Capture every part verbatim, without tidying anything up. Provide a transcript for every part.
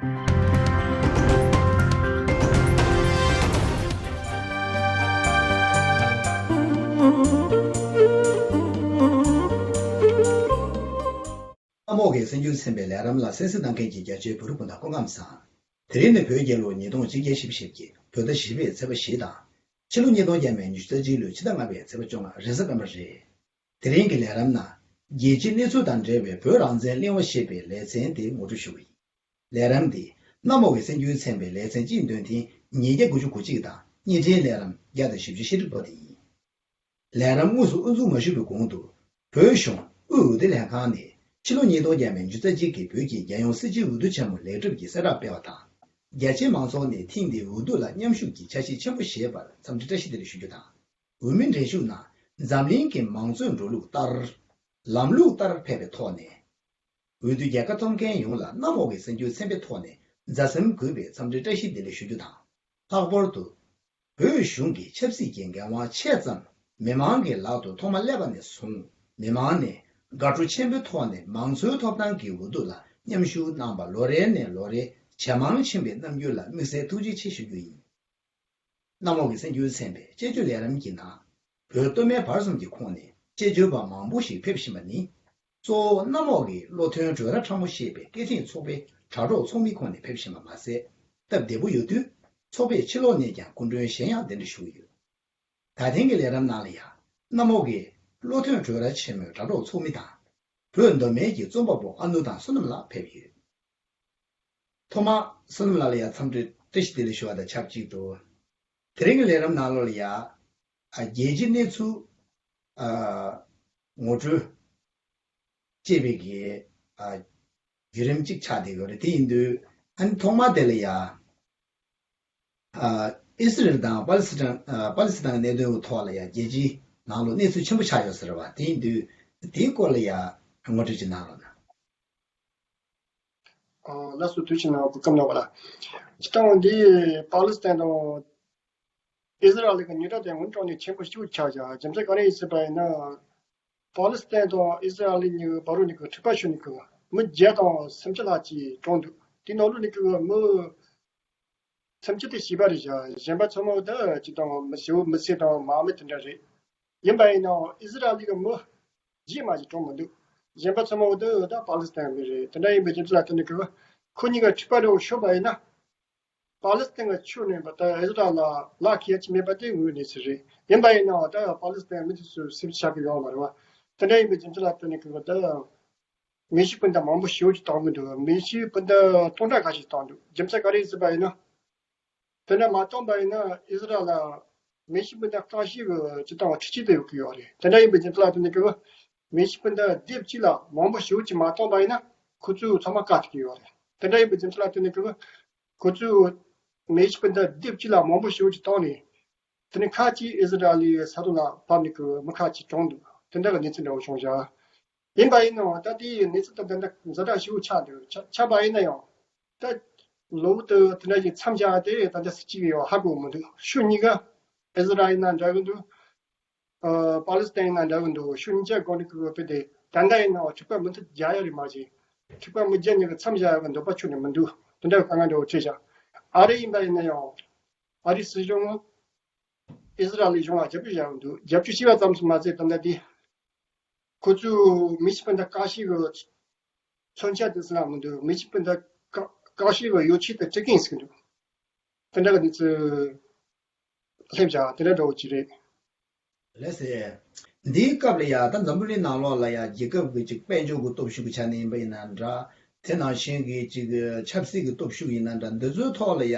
གནམ་འོག་གི་གསར་འགྱུར་ཚན་པའི་ལས་རིམ་ལ་གསན་གཟིགས་གནང་མཁན་གྱི་རྒྱ་ཆེའི་བོད་རིགས་སྤུན་ཟླ་སྐུ་ཁམས་བཟང་། དེ་རིང་ནི་བོད་རྒྱལ་ལོ་ཉིས་སྟོང་ཆིག་བརྒྱ་བཞི་བཅུ་ཞེ་བརྒྱད། བོད་ཟླ་བཞི་པའི་ཚེས་པ་བཞི་དང་། ཕྱི་ལོ་ཉིས་སྟོང་བརྒྱ་མེད་ཉི་ཤུ་རྩ་གཅིག་ལོའི་ཕྱི་ཟླ་ལྔ་པའི་ཚེས་པ་བཅོ་ལྔ་རེས་གཟའ་སྤེན་པ་རེད། དེ་རིང་གི་ལས་རིམ་ནང་། རྒྱལ་སྤྱིའི་གནས་ཚུལ་དང་འབྲེལ་བའི་བོད་རང་བཙན་གླེང་བ་ཞེས་པའི་ལེ་ཚན་དེ་ངོ་སྤྲོད་ཞུ་གི་ཡིན། ལས་རིམ་འདི་གནམ་འོག་གི་གསར་འགྱུར་ཚན་པའི་ལེ་ཚན་གཅིག་འདོན་ཐེངས་ཉིས་བརྒྱ་དགུ་བཅུ་གོ་གཅིག་དང་བརྙན་འཕྲིན་ལས་རིམ་བརྒྱ་དང་བཞི་བཅུ་ཞེ་དྲུག་པ་དེ་ཡིན། ལས་རིམ་དངོས་སུ་དབུ་འཛུགས་མ་ཞུས་པའི་གོང་དུ། བོད་གཞུང་དབུས་འོས་བསྡུ་ལྷན་ཁང་ནས་ཕྱི་ལོ་ཉིས་སྟོང་བརྒྱ་མེད་ཉི་ཤུ་རྩ་གཅིག་གི་བོད་ཀྱི་རྒྱལ་ཡོངས་སྲིད་སྤྱིའི་འོས་བསྡུ་ཆེན་མོ་ལེགས་གྲུབ་ཀྱི་གསལ་བསྒྲགས་སྤེལ་བ་དང་། རྒྱ་ཆེའི་མང་ཚོགས་ནས་ཐེངས་འདིའི་འོས་བསྡུ་ལ་མཉམ་ཞུགས་ཀྱི་འཆར་གཞི་ཆེན་པོ་ཞེས་པར་འཚམས་འདྲི་བཀྲ་ཤིས་བདེ་ལེགས་ཞུ་རྒྱུ་དང་། འོས་མི་འགྲན་ཞུགས་ནང་འཛམ་གླིང་གི་མང་གཙོའི་འགྲོ་ལུགས་ལྟར། ལམ་ལུགས་ལྟར་ཕེབས་པའི་ཐོག་ནས། འོས་བསྡུ་རྒྱལ་ཁ་ཐོབ་མཁན་ཡོངས་ལ་གནམ་འོག་གི་གསར་འགྱུར་ཚན་པའི་ཐོག་ནས་མཛའ་སེམས་གུས་པའི་འཚམས་འདྲི་བཀྲ་ཤིས་བདེ་ལེགས་ཞུ་རྒྱུ་དང་། ལྷག་པར་དུ། བོད་གཞུང་གི་ཆབ་སྲིད་ཀྱི་འགན་དབང་ཆེ་ཙམ་མི་མང་གི་ལག་ཏུ་ཐོག་མ་སླེབས་པ་ནས་བཟུང་མི་མང་ནས་དགའ་སྤྲོ་ཆེན་པོའི་ཐོག་ནས་མང་གཙོའི་ཐོབ་ཐང་གི་འོས་བསྡུ་ལ་མཉམ་ཞུགས་གནང་པ་ལོ་རེ་ནས་ལོ་རེ་ཇེ་མང་ཕྱིན་པའི་རྣམ་འགྱུར་ལ་དམིགས་བསལ་ཐུགས་རྗེ་ཆེ་ཞུ་རྒྱུ་ཡིན། གནམ་འོག་གི་གསར་འགྱུར་ཚན་པའི་དཔྱད་བརྗོད་ལས་རིམ་གྱི་ནང་། བོད་སྟོད་སྨད་བར་གསུམ་གྱི་ཁོངས་ནས་དཔྱད་བརྗོད་པ་མང་པོ་ཞིག་ཕེབས་བཞིན་པ་ནི། གཙོ་བོ་གནམ་འོག་གི་བློ་མཐུན་གྲོས་ར་ཁྲ་མོ་ཞེས་པའི་སྐད་འཕྲིན་ཚོགས་པའི་དྲ་གྲོགས་ཚོགས་མིའི་ཁོངས་ནས་ཕེབས་བཞིན་པ་མ་ཟད། སྟབས་བདེ་པོ་ཡོད་དུས། ཚོགས་པས་ཕྱི་ལོགས་ནས་ཀྱང་སྐུ་མགྲོན་གཞན་ཡང་གདན་འདྲེན་ཞུ་གི་ཡོད། ད་ཐེངས་ཀྱི་ལས་རིམ་ནང་ལ་ཡང་། གནམ་འོག་གི་བློ་མཐུན་གྲོས་ར་ཆེན་མོའི་དྲ་གྲོགས་ཚོགས་མི་དང་། བོད་མདོ་སྨད་ཀྱི་རྩོམ་པ་པོ་ཨ་ནུ་དང་བསོད་ནམས་ལགས་ཕེབས་ཡོད། ཐོག་མར་བསོད་ནམས་ལགས་ལ་ཡང་འཚམས་འདྲི་བཀྲ་ཤིས་བདེ་ལེགས་ཞུ་བ་དང་ཆབས་ཅིག་ཏུ། དེ་རིང་གི་ལས་རིམ་ནང་ལོགས་ལ་ཡང་། ཨ་རྒྱལ་སྤྱིའི་གནས་ཚུལ། ཨ་ངོ་སྤྲོད། ཅེས་པའི་གི། ཨ་བརྒྱུད་རིམ་གཅིག་ཆགས་བསྡད་ཡོད་རེད། དེ་ཡིན་དུས་ཨ་ནི་ཐོག་མ་དེ་ལ་ཡང་། ཨ་ཨི་སི་རེལ་དང་པ་ལི་སི་ཐན། ཨ་པ་ལི་སི་ཐན་གྱི་གནད་དོན་གྱི་ཐོག་ལ་ཡང་རྒྱལ་སྤྱིའི་ནང་ལོགས་གནས་ཚུལ་ཆེན་པོ་ཆགས་ཡོད་ས་རེད་བ། དེ་ཡིན་དུས་དེའི་སྐོར་ལ་ཡང་ངོ་སྤྲོད་ཅིག་གནང་རོགས་གནང་། ཨ་ལགས་སོ། དུས་ཆེན་ནང་གོ་སྐབས་གནང་བ་ལ། སྤྱིར་བཏང་འདི་པ་ལི་སི་ཐན་དང་ཨི་སི་རལ་གྱི་གཉིས་ཀ་དེ་དངོས་གནས་དྲང་གནས་ཆེན་པོ་ཞིག་ཆགས་བཞག་རྒྱུ་མཚན་ག་རེ་ཡིན་ཟེར་བ་ཡིན་ན། པ་ལི་སི་ཐན་དང་ཨི་སི་རལ་གཉིས་ཀྱི་བར་ནས་ཀྱི་འཁྲུག་པ་ཤོར་ནས་ཀྱི་མི་བརྒྱ་དང་སུམ་ཅུ་ལྷག་ཅིག་གྲོངས་འདུག་དེའི་ནང་ལོགས་ནས་ཀྱི་མི་སུམ་ཅུ་དེ་བྱིས་པ་རེད་བཞག་གཞན་པ་ཚང་མ་དེ་སྤྱིར་བཏང་མི་བྱིའུ་མི་སེར་དང་མ་མི་དེ་འདྲ་རེད། ཡིན་པ་ཡིན་ནའང་ཨི་སི་རལ་གྱི་མི་རྗེས་མ་ཞིག་གྲོངས་མི་འདུག་གཞན་པ་ཚང་མ་དེ་ད་པ་ལི་སི་ཐན་མི་རེད། དེ་འདྲ་ཡིན་པའི་རྒྱུ་མཚན་ལ་བརྟེན་ནས་ཀྱི་ཁོ་གཉིས་ཀ་འཁྲུག་པ་འདྲ་བོ་ཤོར་བ་ཡིན་ན། པ་ལི་སི་ཐན་གྱི་ཕྱོགས་ནས་ད་ཨི་སི་རལ་ལ་ལག་ཁེལ་ཡ་ཅིག་མེད་པ་དེ་དངོས་གནས་ཅིག་རེད། ཡིན་པ་ཡིན་ནའང་ད་པ་ལི་སི་ཐན་མི་དེ་ཚོས་སེམས་ཤུགས་ཆག་གི་ཡོད་མ་རེད་བ། དེ་འདྲ་ཡིན་པའི་རྒྱུ་མཚན་ལ་བརྟེན་ནས་ཀྱི་ད་མི་ཤི་སྤུན་ཟླ་མང་པོ་ཞེ་པོ་ཅིག་བཏང་གི་འདུག་མི་ཤི་སྤུན་ཟླ་སྟོང་ཕྲག་ཁ་ཤས་བཏང་འདུག་རྒྱུ་མཚན་ག་རེ་ཡིན་ཟེར་བ་ཡིན་ན། དེ་འདྲ་མ་བཏང་པ་ཡིན་ན་ཨི་སི་རལ་ལ་མི་ཤི་སྤུན་ཟླ་ཁ་ཤས་ཀྱི་སྤྱིར་བཏང་འཁྲུག་རྐྱེན་དེ་ཡོང་གི་ཡོད་རེད། དེ་འདྲ་ཡིན་པའི་རྒྱུ་མཚན་ལ་བརྟེན་ནས་ཀྱི་མི་ཤི་སྤུན་ཟླ་སྡེབ་གཅིག་ལ་མང་པོ་ཞེ་པོ་ཅིག་མ་བཏང་པ་ཡིན་ན་ཁོ་ཚོ་ཚང་མ་བཀག་ཐུབ་ཀྱི་ཡོད་རེད། དེ་འདྲ་ཡིན་པའི་རྒྱུ་མཚན་ལ་བརྟེན་ནས་ཀྱི་ཁོ་ཚོས་མི་ཤི་སྤུན་ཟླ་སྡེབ་གཅིག་ལ་མང་པོ་ཞེ་པོ་ཅིག་བཏང་ནས། དེ་ནས་ཁ་ཅིག་ཨི་སི་རལ་ལི་ས་ཐོག་ལ་བབས་ནས་ཀྱི་མི་ཁ་ཅིག་གྲོངས་འདུག་དེ་འདྲ་གི་གནས་ཚུལ་འདྲ་བོ་བྱུང་བཞག་ཡིན་པ་ཡིན་ནའང་ད་དེའི་གནས་ཚུལ་དང་དེ་འདྲ་ཛ་དྲག་ཞེ་པོ་ཆགས་འདུག་ཆ་ཆགས་པ་ཡིན་ན་ཡང་། ད་ལོ་དེ་དེ་འདྲ་ཞིག་མཚམས་བཞག་དེ་ད་ལྟ་སུ་གཅིག་ཡང་ཧ་གོ་མི་འདུག་ཕྱོགས་གཉིས་ཀ་ཨི་སི་རལ་ཡིན་ན་འདྲ་གི་འདུག་ཨ་པ་ལི་སི་ཐན་ཡིན་ན་འདྲ་གི་འདུག་ཕྱོགས་གཉིས་ཆ་སྒང་ནས་ཀྱི་དཔེ་དེ་ད་ལྟ་ཡིན་ནའང་འཁྲུག་པ་མུ་མཐུད་རྒྱག་ཡ་རེད་མ་གཞི། འཁྲུག་པ་མི་རྒྱག་ནས་ཀྱི་མཚམས་བཞག་ཡ་གི་འདོད་པ་ཁྱོན་ནས་མི་འདུག་དེ་འདྲ་གི་དཀའ་ངལ་འདྲ་བོ་འཕྲད་བཞག་ཨ་རི་ཡིན་པ་ཡིན་ན་ཡང་ཨ་རི་སྲིད་གཞུང་ཨི་སི་རལ་གཞུང་ལ་རྒྱབ་སྐྱོར་བྱས་ཡོད་འདུག་རྒྱབ་སྐྱོར་བྱས་པ་ཙམ་དུ་མ་ཟད་ད་ལྟ་དེ་ཁོ་ཚོས་མི་ཤི་སྤུན་ཟླ་དཀའ་སྤྱད་ཀྱི་མཚོན་ཆ་དེ་ཚོ་ལ་མི་འདུག་མི་ཤི་སྤུན་ཟླ་དཀའ་དཀའ་སྤྱད་ཀྱི་ཡོ་ཆས་དེ་སྤྲད་མཁན་ཟེར་གྱི་འདུག་དེ་འདྲ་གི་གནས་ཚུལ་སླེབས་བཞག་དེ་འདྲ་འདྲ་བོ་ཅིག་རེད། ལགས་སེ། འདིའི་སྐབས་ལ་ཡ་ད་འཛམ་བུ་གླིང་ནང་ལོགས་ལ་ཡ་རྒྱལ་ཁབ་ཀྱི་ཅིག་དཔལ་འབྱོར་གྱི་སྟོབས་ཤུགས་ཀྱི་ཆ་ནས་ཡིན་པ་ཡིན་ན་འདྲ། དེ་ནང་བཞིན་གྱི་ཅིག་ཆབ་སྲིད་ཀྱི་སྟོབས་ཤུགས་ཡིན་ན་འདྲ། འདི་ཚོའི་ཐོག་ལ་ཡ།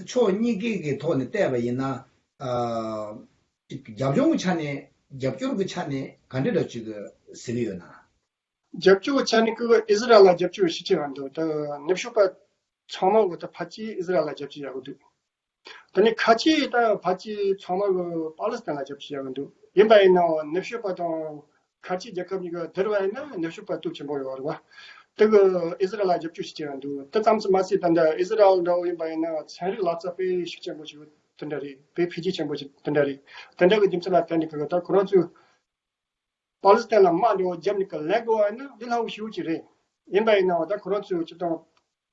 ཕྱོགས་གཉིས་ཀའི་གི་ཐོག་ནས་བལྟས་པ་ཡིན་ན། ཨ། རྒྱབ་ལྗོངས་ཀྱི་ཆ་ནས་རྒྱབ་སྐྱོར་གྱི་ཆ་ནས་ག་འདྲ་འདྲ་ཅིག་གཟིགས་ཀྱི་ཡོད་ན། རྒྱབ་སྐྱོར་གྱི་ཆ་ནས་ཀྱི་ཨི་ཟི་རལ་ལ་རྒྱབ་སྐྱོར་ཤུགས་ཆེ་བ་འདུག་ད་ནུབ་ཕྱོགས་པ་ཚང་མ་གི་ད་ཕལ་ཆེར་ཨི་ཟི་རལ་ལ་རྒྱབ་སྐྱོར་ཡག་གི་འདུག་དེ་ནས་ཁ་ཆེ་ད་ཕལ་ཆེར་ཚང་མ་གི་པ་ལི་སི་ཐན་ལ་རྒྱབ་སྐྱོར་ཡག་གི་འདུག་ཡིན་པ་ཡིན་ནའང་ནུབ་ཕྱོགས་པ་དང་ཁ་ཆེ་རྒྱལ་ཁབ་གཉིས་ཀ་བསྡུར་བ་ཡིན་ན་ནུབ་ཕྱོགས་པ་སྟོབས་ཆེན་པོ་ཡོད་རེད་བ། དེ་གི་ཨི་ཟི་རལ་ལ་རྒྱབ་སྐྱོར་ཤུགས་ཆེ་བ་འདུག་དེ་ཙམ་ཙམ་མ་ཟད་ད་ལྟ་ཨི་ཟི་རལ་འདྲ་བོ་ཡིན་པ་ཡིན་ན་ཚན་རིག་ལག་རྩལ་དཔེ་ཤུགས་ཆེན་པོ་ཞིག་དེ་འདྲ་རེད། དཔེ་འཕེལ་རྒྱས་ཆེན་པོ་ཞིག་དེ་འདྲ་རེད། དེ་འདྲ་གི་རྒྱུ་མཚན་ལ་བརྟེན་ནས་ཀྱི་ད་ཁོ་རང་ཚོས་པ་ལི་སི་ཐན་ལ་དམག་འདྲ་བོ་བརྒྱབ་ནས་ཀྱི་ལེན་དགོས་པ་ཡིན་ན་འདི་སླ་བོ་ཞེ་པོ་ཅིག་རེད། ཡིན་པ་ཡིན་ནའང་ད་ཁོ་རང་ཚོས་སྤྱིར་བཏང་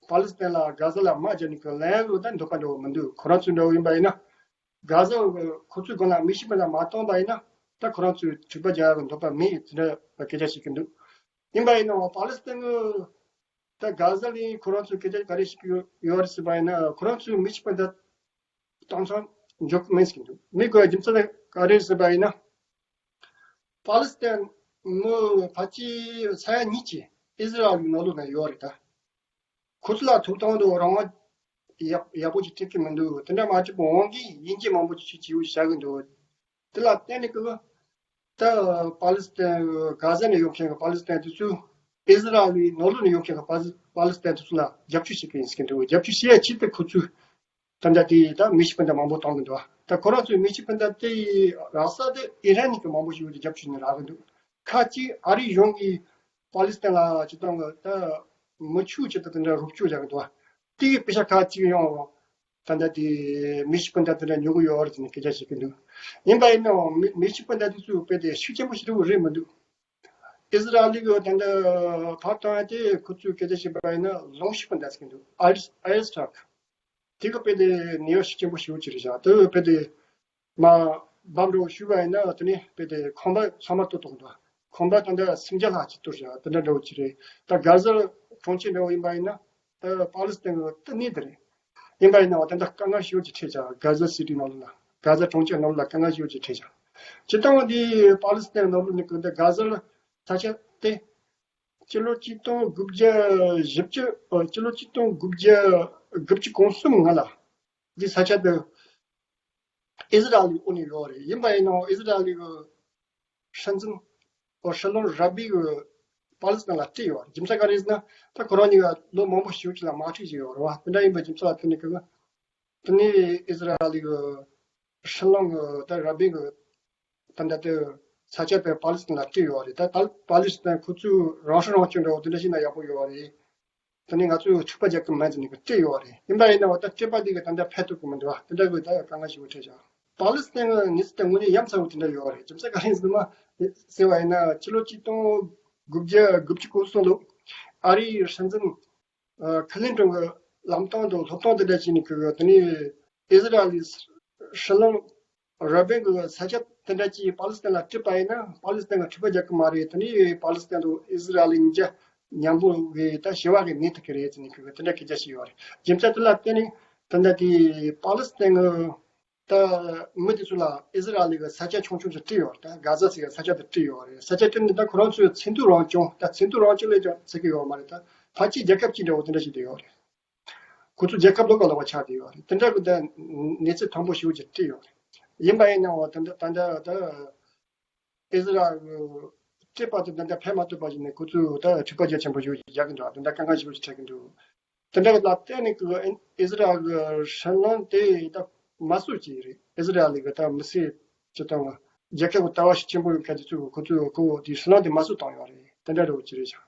པ་ལི་སི་ཐན་ལ་གྷ་ཟ་ལ་དམག་རྒྱག་ནས་ཀྱི་ལན་ལོ་ད་འདོད་པ་འདྲ་བོ་མི་འདུག་ཁོ་རང་ཚོ་འདྲ་བོ་ཡིན་པ་ཡིན་ན། གྷ་ཟ་ཁོ་ཚོའི་སྒང་ལ་མེ་ཤིང་སྤུན་ཟླ་མ་བཏང་པ་ཡིན་ན། ད་ཁོ་རང་ཚོས་འཁྲུག་པ་རྒྱག་གི་འདོད་པ་མེད་དེ་འདྲ་སྐད་ཆ་བཤད་ཀྱི་འདུག་ཡིན་པ་ཡིན་ནའང་པ་ལི་སི་ཐན་གྱི་ད་གྷ་ཟ་ལ་ཁོ་རང་ཚོས་སྐད་ཆ་ག་རེ་བཤད་ཀྱི་ཡོད་རེད་ཟེར་བ་ཡིན་ན། ཁོ་རང་ཚོས་མེ་ཤིང་སྤུན་ཟླ་གཏོང་མཚམས་འཇོག་གི་མིན་ཟེར་གྱི་འདུག་མི་དགོས་རྒྱུ་མཚན་ག་རེ་ཟེར་བ་ཡིན་ན། པ་ལི་སི་ཐན་མི་ཕལ་ཆེར་ས་ཡ་གཉིས་ཀྱིས་ཨི་ཟི་རལ་གྱི་ནང་ལོགས་ན་ཡོད་རེད་ད། ཁོ་ཚོ་ལ་ཐོབ་ཐང་དུ་རང་དབང་ཡག་ཡག་པོ་ཅིག་སྤྲད་ཀྱི་མི་འདུག་དེ་འདྲ་མ་བྱས་པར་དབང་གིས་དབྱེ་འབྱེད་མང་པོ་ཅིག་བྱེད་བྱེད་བྱ་གི་འདུག་དེ་ལ་བརྟེན་ནས་ཀྱི་ད་པ་ལི་སི་ཐན་གྷ་ཟ་ནས་ཡོང་མཁན་གྱི་པ་ལི་སི་ཐན་དེ་ཚོས་ཨི་ཟི་རལ་ལི་ནང་ལོགས་ནས་ཡོང་མཁན་གྱི་པ་ལི་པ་ལི་སི་ཐན་དེ་ཚོ་ལ་རྒྱབ་སྐྱོར་བྱེད་ཀྱི་ཡིན་ཟེར་གྱི་འདུག་རྒྱབ་སྐྱོར་བྱེད་ཡ་ཆེད་དུ་ཁོ་ཚོས་ད་ལྟ་དེ་ད་མེ་ཤིང་སྤུན་ཟླ་མང་པོ་བཏང་གི་འདུག་ད་ཁོ་རང་ཚོའི་མེ་ཤིང་སྤུན་ཟླ་དེ་རག་ས་དེ་ཨི་རན་གྱི་མང་པོ་ཞིག་ཡོད་དེ་རྒྱབ་སྐྱོར་ནས་རག་གི་འདུག་ཁ་ཅིག་ཨ་རིའི་གཞུང་གིས་པ་ལི་སི་ཐན་ལ་སྤྱིར་བཏང་གི་ད་མི་ཆོག་ཅིག་ད་དེ་འདྲ་རོགས་སྐྱོར་བྱ་གི་འདུག་དེ་གི་པེ་ཤ་ཁ་ཅིག་ཡང་ད་ལྟ་དེ་མེ་ཤིང་སྤུན་ཟླ་དེ་འདྲ་ཉོ་གི་ཡོད་རེད་ཟེར་ནས་སྐད་ཆ་བཤད་ཀྱི་འདུག་ཡིན་པ་ཡིན་ནའང་མེ་མེ་ཤིང་སྤུན་ཟླ་དེ་ཚོའི་དཔེ་དེ་ཤུགས་ཆེན་པོ་ཞིག་རེད་མི་འདུག་ཨི་ཟི་རལ་ལི་གི་ད་ལྟ་ཕར་བཏང་ཡ་དེ་ཁོ་ཚོས་སྐད་ཆ་བཤད་པ་ཡིན་ན་ལོང་ཤིང་སྤུན་ཟླ་ཟེར་གྱི་འདུག་ཨའི་ཨའི་ཨེས་ཊག་དེ་གི་དཔེ་དེ་ནུས་པ་ཤུགས་ཆེན་པོ་ཞེ་པོ་ཅིག་རེད་བཞག་དེ་དཔེ་དེ་མ་འབམ་འགྲོ་ཞུས་པ་ཡིན་ན་དེ་ནས་དཔེ་དེ་ཁང་པ་ཚང་མ་གཏོར་གཏོང་འདུག་ཁང་པ་ད་ལྟ་སུམ་བརྒྱ་ལྷག་ཅིག་གཏོར་བཞག་དེ་འདྲ་འདྲ་བོ་ཅིག་རེད། ད་གྷ་ཟ་གྲོང་ཁྱེར་འདྲ་བོ་ཡིན་པ་ཡིན་ན་ད་པ་ལི་སི་ཐན་གི་ལྟེ་གནས་དེ་རེད། ཡིན་པ་ཡིན་ནའང་ད་ལྟ་དཀའ་ངལ་ཞེ་པོ་ཅིག་འཕྲད་བཞག་གྷ་ཟ་སི་ཊི་ནང་ལོགས་ལ་གྷ་ཟ་གྲོང་ཁྱེར་ནང་ལོགས་ལ་དཀའ་ངལ་ཞེ་པོ་ཅིག་འཕྲད་བཞག་སྤྱིར་བཏང་འདི་པ་ལི་སི་ཐན་ནང་ལོགས་ནས་གི་འདི་གྷ་ཟ་ལ་ས་ཆ་དེ་སྤྱི་ལོ་གཅིག་སྟོང་དགུ་བརྒྱ་བཞི་བཅུ་ཨ་སྤྱི་ལོ་གཅིག་སྟོང་དགུ་བརྒྱ་དགུ་བཅུ་གོ་གསུམ་སྔ་ལ་འདི་ས་ཆ་དེ་ཨི་ཟི་རལ་ལི་འོག་ནས་ཡོད་རེད། ཡིན་པ་ཡིན་ནའང་ཨི་ཟི་རལ་ལི་གི་སྲིད་འཛིན་ཨོ་སྲིད་བློན་ར་བྷི་གི་པ་ལི་སི་ཐན་ལ་སྤྲད་ཡོད་རེད། རྒྱུ་མཚན་ག་རེ་ཟེར་ན་ད་ཁོ་རང་གཉིས་ཀ་ལོ་མང་པོ་ཞེ་པོ་ཅིག་ལ་དམག་འཁྲུག་བྱས་ཡོད་རེད་བ། དེ་འདྲ་ཡིན་པའི་རྒྱུ་མཚན་ལ་བརྟེན་ནས་གི་དེ་ནས་ཨི་ཟི་རལ་ལི་གི་སྲིད་བློན་གི་ད་ར་བྷི་གི་ད་ལྟ་དེ་ས་ཆ་དེ་པ་ལི་སི་ཐན་ལ་སྤྲད་ཡོད་རེད། ད་ད་པ་ལི་སི་ཐན་ཁོ་ཚོས་རང་སྲིད་རང་སྐྱོང་འདྲ་བོ་དེ་འདྲ་ཞིག་ན་ཡག་པོ་ཡོད་རེད། དེ་ནས་ང་ཚོས་འཁྲུག་པ་རྒྱག་གི་མེད་ཟེར་ནས་སྤྲད་ཡོད་རེད། ཡིན་པ་ཡིན་ནའང་ད་སྤྲད་པ་དེ་གི་ད་ལྟ་ཕན་ཐོགས་གི་མི་འདུག་ད་ལྟ་གི་ད་དཀའ་ངལ་ཞེ་པོ་འཕྲད་བཞག་པ་ལི་སི་ཐན་གི་གནས་ཚུལ་དེ་དངོས་གནས་ཡ་མཚན་པོ་དེ་འདྲ་ཡོད་རེད། རྒྱུ་མཚན་ག་རེ་ཡིན་ཟེར་ན་ཟེར་བ་ཡིན་ན་ཕྱི་ལོ་གཅིག་སྟོང་དགུ་བརྒྱ་དགུ་བཅུ་གོ་གསུམ་ལོ་ཨ་རིའི་སྲིད་འཛིན་ཨ་ཁི་ལིན་ཏོན་གི་ལམ་སྟོན་དང་སློབ་སྟོན་དེ་འདྲ་བྱས་ནས་གི་དེ་ནས་ཨི་ཟི་རལ་ལི་སྲིད་བློན་ར་བྷིན་གི་ས་ཆ་དེ་འདྲ་ཅིག་པ་ལི་སི་ཐན་ལ་སྤྲད་པ་ཡིན་ན་པ་ལི་སི་ཐན་གི་འཁྲུག་པ་རྒྱག་གི་མ་རེད། དེ་ནས་པ་ལི་སི་ཐན་དང་ཨི་ཟི་རལ་གཉིས་ཆ་མཉམ་པོ་གི་ད་ཞི་བ་གི་གནས་ཐུབ་ཀྱི་རེད་ཟེར་ནས་གི་དེ་འདྲ་སྐད་ཆ་བཤད་ཡོད་རེད། རྒྱུ་མཚན་དེ་ལ་བརྟེན་ནས་ད་ལྟ་དེ་པ་ལི་སི་ཐན་གི་ད་མི་དེ་ཚོ་ལ་ཨི་ཟི་རལ་གི་ས་ཆ་ཆུང་ཆུང་ཞིག་སྤྲད་ཡོད་རེད། ད་གྷ་ཟ་ཟེར་གི་ས་ཆ་དེ་སྤྲད་ཡོད་རེད། ས་ཆ་དེ་ནི་ད་ཁོ་རང་ཚོའི་ཚིག་མདོ་རང་སྐྱོང་ད་ཚིག་མདོ་རང་སྐྱོང་ལས་ཀྱང་ཟེར་གི་ཡོད་མ་རེད། ད་ཕལ་ཆེར་རྒྱལ་ཁབ་ཅིག་འདྲ་བོ་དེ་འདྲ་ཞིག་དེ་ཡོད་རེད། ཁོ་ཚོ་རྒྱལ་ཁབ་ལོགས་ཀ་ལོགས་ཀ་ཆགས་བསྡད་ཡོད་རེད། དེ་འདྲ་གི་ད་གནས་ཚུལ་དང་པོ་ཞེ་པོ་ཅིག་སྤྲད་ཡོད་རེད། ཡིན་པ་ཡིན་ནའང་ད་ད་ད་ད་ཨི་ཟི་རལ་གི་སྤྲད་པ་དེ་ད་ལྟ་ཕན་མ་ཐོགས་པ་ཞིག་ནས་ཁོ་ཚོས་ད་འཁྲུག་པ་རྒྱ་ཆེན་པོ་ཞིག་རྒྱག་གི་འདུག་ད་ལྟ་དཀའ་ངལ་ཞེ་པོ་ཞིག་འཕྲད་ཀྱི་འདུག་དེ་འདྲ་གི་ལ་བརྟེན་ནས་ཀྱི་ཨི་ཟི་རལ་གི་སྲིད་བློན་དེ་ད་མ་སུ་ཅི་རེད། ཨི་ཟི་རལ་གི་ད་མི་སེར་སྤྱི་བཏང་རྒྱལ་ཁབ་ཀྱི་ལྟ་བ་ཞིག་ཆེན་པོ་ཡོད་མཁན་དེ་ཚོས་ཁོ་ཚོས་ཁོ་བོ་དེའི་སྲིད་བློན་དེ་མ་སུ་བཏང་ཡོད་རེད། དེ་འདྲ་འདྲ་བོ་ཅི་རེད་ཤག་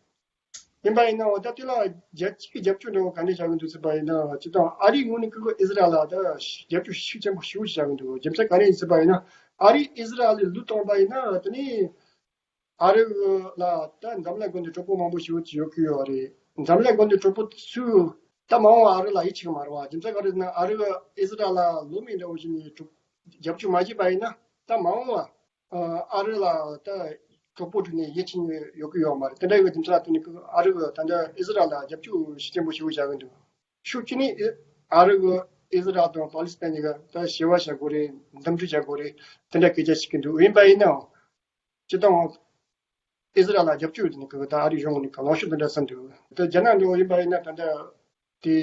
ཡིན་པ་ཡིན་ནའང་ད་དེ་ལ་རྒྱལ་སྤྱིའི་རྒྱབ་སྐྱོར་འདྲ་བོ་ག་འདྲ་བྱ་གི་འདུག་ཟེར་བ་ཡིན་ན་སྤྱི་བཏང་ཨ་རིའི་ངོས་ནས་ཀྱི་ཨི་ཟི་རལ་ལ་ད་རྒྱབ་སྐྱོར་ཤུགས་ཆེན་པོ་ཞེ་པོ་ཞིག་བྱ་གི་འདུག་རྒྱུ་མཚན་ག་རེ་ཡིན་ཟེར་བ་ཡིན་ན་ཨ་རིས་ཨི་ཟི་རལ་ལ་ལུག་བཏང་པ་ཡིན་ན་དེ་ནི། ཨ་རི་ལ་ད་འཛམ་གླིང་སྒང་ནས་གྲོགས་པོ་མང་པོ་ཞེ་པོ་ཅིག་ཡོད་ཀྱི་ཡོད་རེད། འཛམ་གླིང་སྒང་ནས་གྲོགས་པོ་ཚོས་ད་མ་འོངས་པ་ཨ་རི་ལ་ཡིད་ཆེས་ཀྱི་མ་རེད་བ། རྒྱུ་མཚན་ག་རེ་ཟེར་ན་ཨ་རི་ཨི་ཟི་རལ་ལ་ལོ་མི་འདྲ་བོ་ཞིག་ནས་གྲོགས་རྒྱབ་སྐྱོར་མ་བྱས་པ་ཡིན་ན་ད་མ་འོངས་པ་ཨ་རི་ལ་ད་གྲོགས་པོ་བསྒྲིགས་ནས་ཡིད་ཆེས་ཡོད་ཀྱི་ཡོད་མ་རེད། དེ་འདྲ་ཡོད་རྒྱུ་མཚན་ལ་བརྟེན་ནས་ཨ་རི་ད་ལྟ་ཨི་ཟི་རལ་ལ་རྒྱབ་སྐྱོར་ཤུགས་ཆེན་པོ་ཞེ་པོ་བྱ་གི་འདུག་ཤུགས་ཆེ་ནས་ཨ་རི་གི་ཨི་ཟི་རལ་དང་པ་ལི་སི་ཐན་གཉིས་ཀ་ད་ཞི་བ་བྱ་དགོས་རེད། འདུམ་འགྲིག་བྱ་དགོས་རེད། དེ་འདྲ་སྐད་ཆ་བཤད་ཀྱི་འདུག་ཡིན་པ་ཡིན་ནའང་། སྤྱི་བཏང་ཨི་ཟི་རལ་ལ་རྒྱབ་སྐྱོར་ཡོད་ནི་ཀ་ད་ཨ་རིའི་གཞུང་ནས་ཀ་ལངས་ཕྱོགས་དེ་འདྲ་ཟིན་འདུག་དེ་རྒྱ་ནག་འདྲ་བོ་ཡིན་པ་ཡིན་ན་ད་ལྟ་དེ་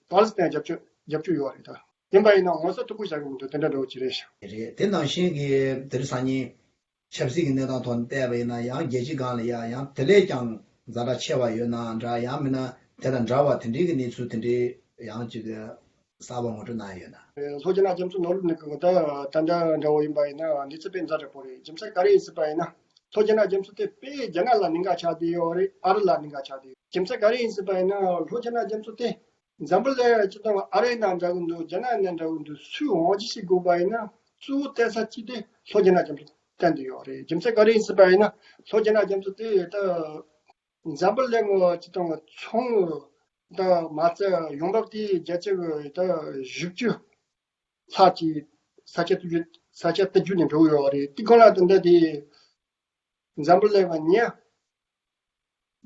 པ་ལི་སི་ཐན་རྒྱབ་སྐྱོར་རྒྱབ་སྐྱོར་ཡོད་རེད་ད། ཡིན་པ་ཡིན་ན་ངོ་ཚ་མཐུག་པོ་བྱ་གི་མི་འདུག་དེ་འདྲ་འདྲ་བོ་ཅིག་རེད་ཤག་རེད། དེ་ནང་བཞིན་གྱི་དེ་རིང་སང་ཉིན་ཆབ་སྲིད་ཀྱི་གནས་སྟངས་ཐོག་ནས་བལྟས་པ་ཡིན་ན་ཡང་རྒྱལ་སྤྱིའི་སྒང་ལ་ཡ་ཡང་དེ་ལས་ཀྱང་ཛ་དྲག་ཆེ་བ་ཡོད་ན་འདྲ། ཡང་མིན་ན་དེ་དང་འདྲ་བ་དེ་འདྲའི་གི་གནས་ཚུལ་དེ་འདྲའི་ཡང་ཅིག་གསར་པ་ངོ་སྤྲོད་གནང་ཡོད་ན། ལྷོ་རྒྱ་ནག་རྒྱ་མཚོ་ནང་ལོགས་ནས་ཀྱི་ད་ད་ལྟ་འདྲ་བོ་ཡིན་པ་ཡིན་ན་གནས་ཚུལ་དཔེ་ཛ་དྲག་པོ་རེད། རྒྱུ་མཚན་ག་རེ་ཡིན་ཟེར་བ་ཡིན་ན་ལྷོ་རྒྱ་ནག་རྒྱ་མཚོ་དེ་དཔེ་རྒྱ་ནག་ལ་གནད་འགག་ཆགས་བསྡད་ཡོད་རེད། ཨ་རི་ལ་གནད་འགག་ཆགས་བསྡད་ཡོད། རྒྱུ་མཚན་ག་རེ་ཡིན་ཟེར་བ་ཡིན་ན་ལྷོ་རྒྱ་ནག་རྒྱ་མཚོ་དེ་འཛམ་བུ་གླིང་སྤྱི་བཏང་ཨ་རི་ཡིན་ན་འདྲ་གི་འདུག་རྒྱ་ནག་ཡིན་ན་འདྲ་གི་འདུག་སུས་དབང་ཆ་ཞིག་དགོས་པ་ཡིན་ན་གཙོ་བོ་བལྟ་ས་གཅིག་དེ་ལྷོ་རྒྱ་ནག་རྒྱ་མཚོ་བལྟ་འདོད་ཡོད་རེད། རྒྱུ་མཚན་ག་རེ་ཡིན་ཟེར་བ་ཡིན་ན་ལྷོ་རྒྱ་ནག་རྒྱ་མཚོ་དེ་ད་འཛམ་བུ་གླིང་གི་སྤྱི་བཏང་ཚོང་ ད་མ་རྩ་ཡོང་འབབ་དེ་རྒྱལ་སྤྱི་གི་ད་བཞི་བཅུ་ལྷག་ཅིག་ས་ཆ་དེ་བརྒྱུད་ས་ཆ་དེ་བརྒྱུད་ནས་འགྲོ་གི་ཡོད་རེད། དེ་གང་ལ་དེ་འདྲ་དེ་འཛམ་བུ་གླིང་གི་མི་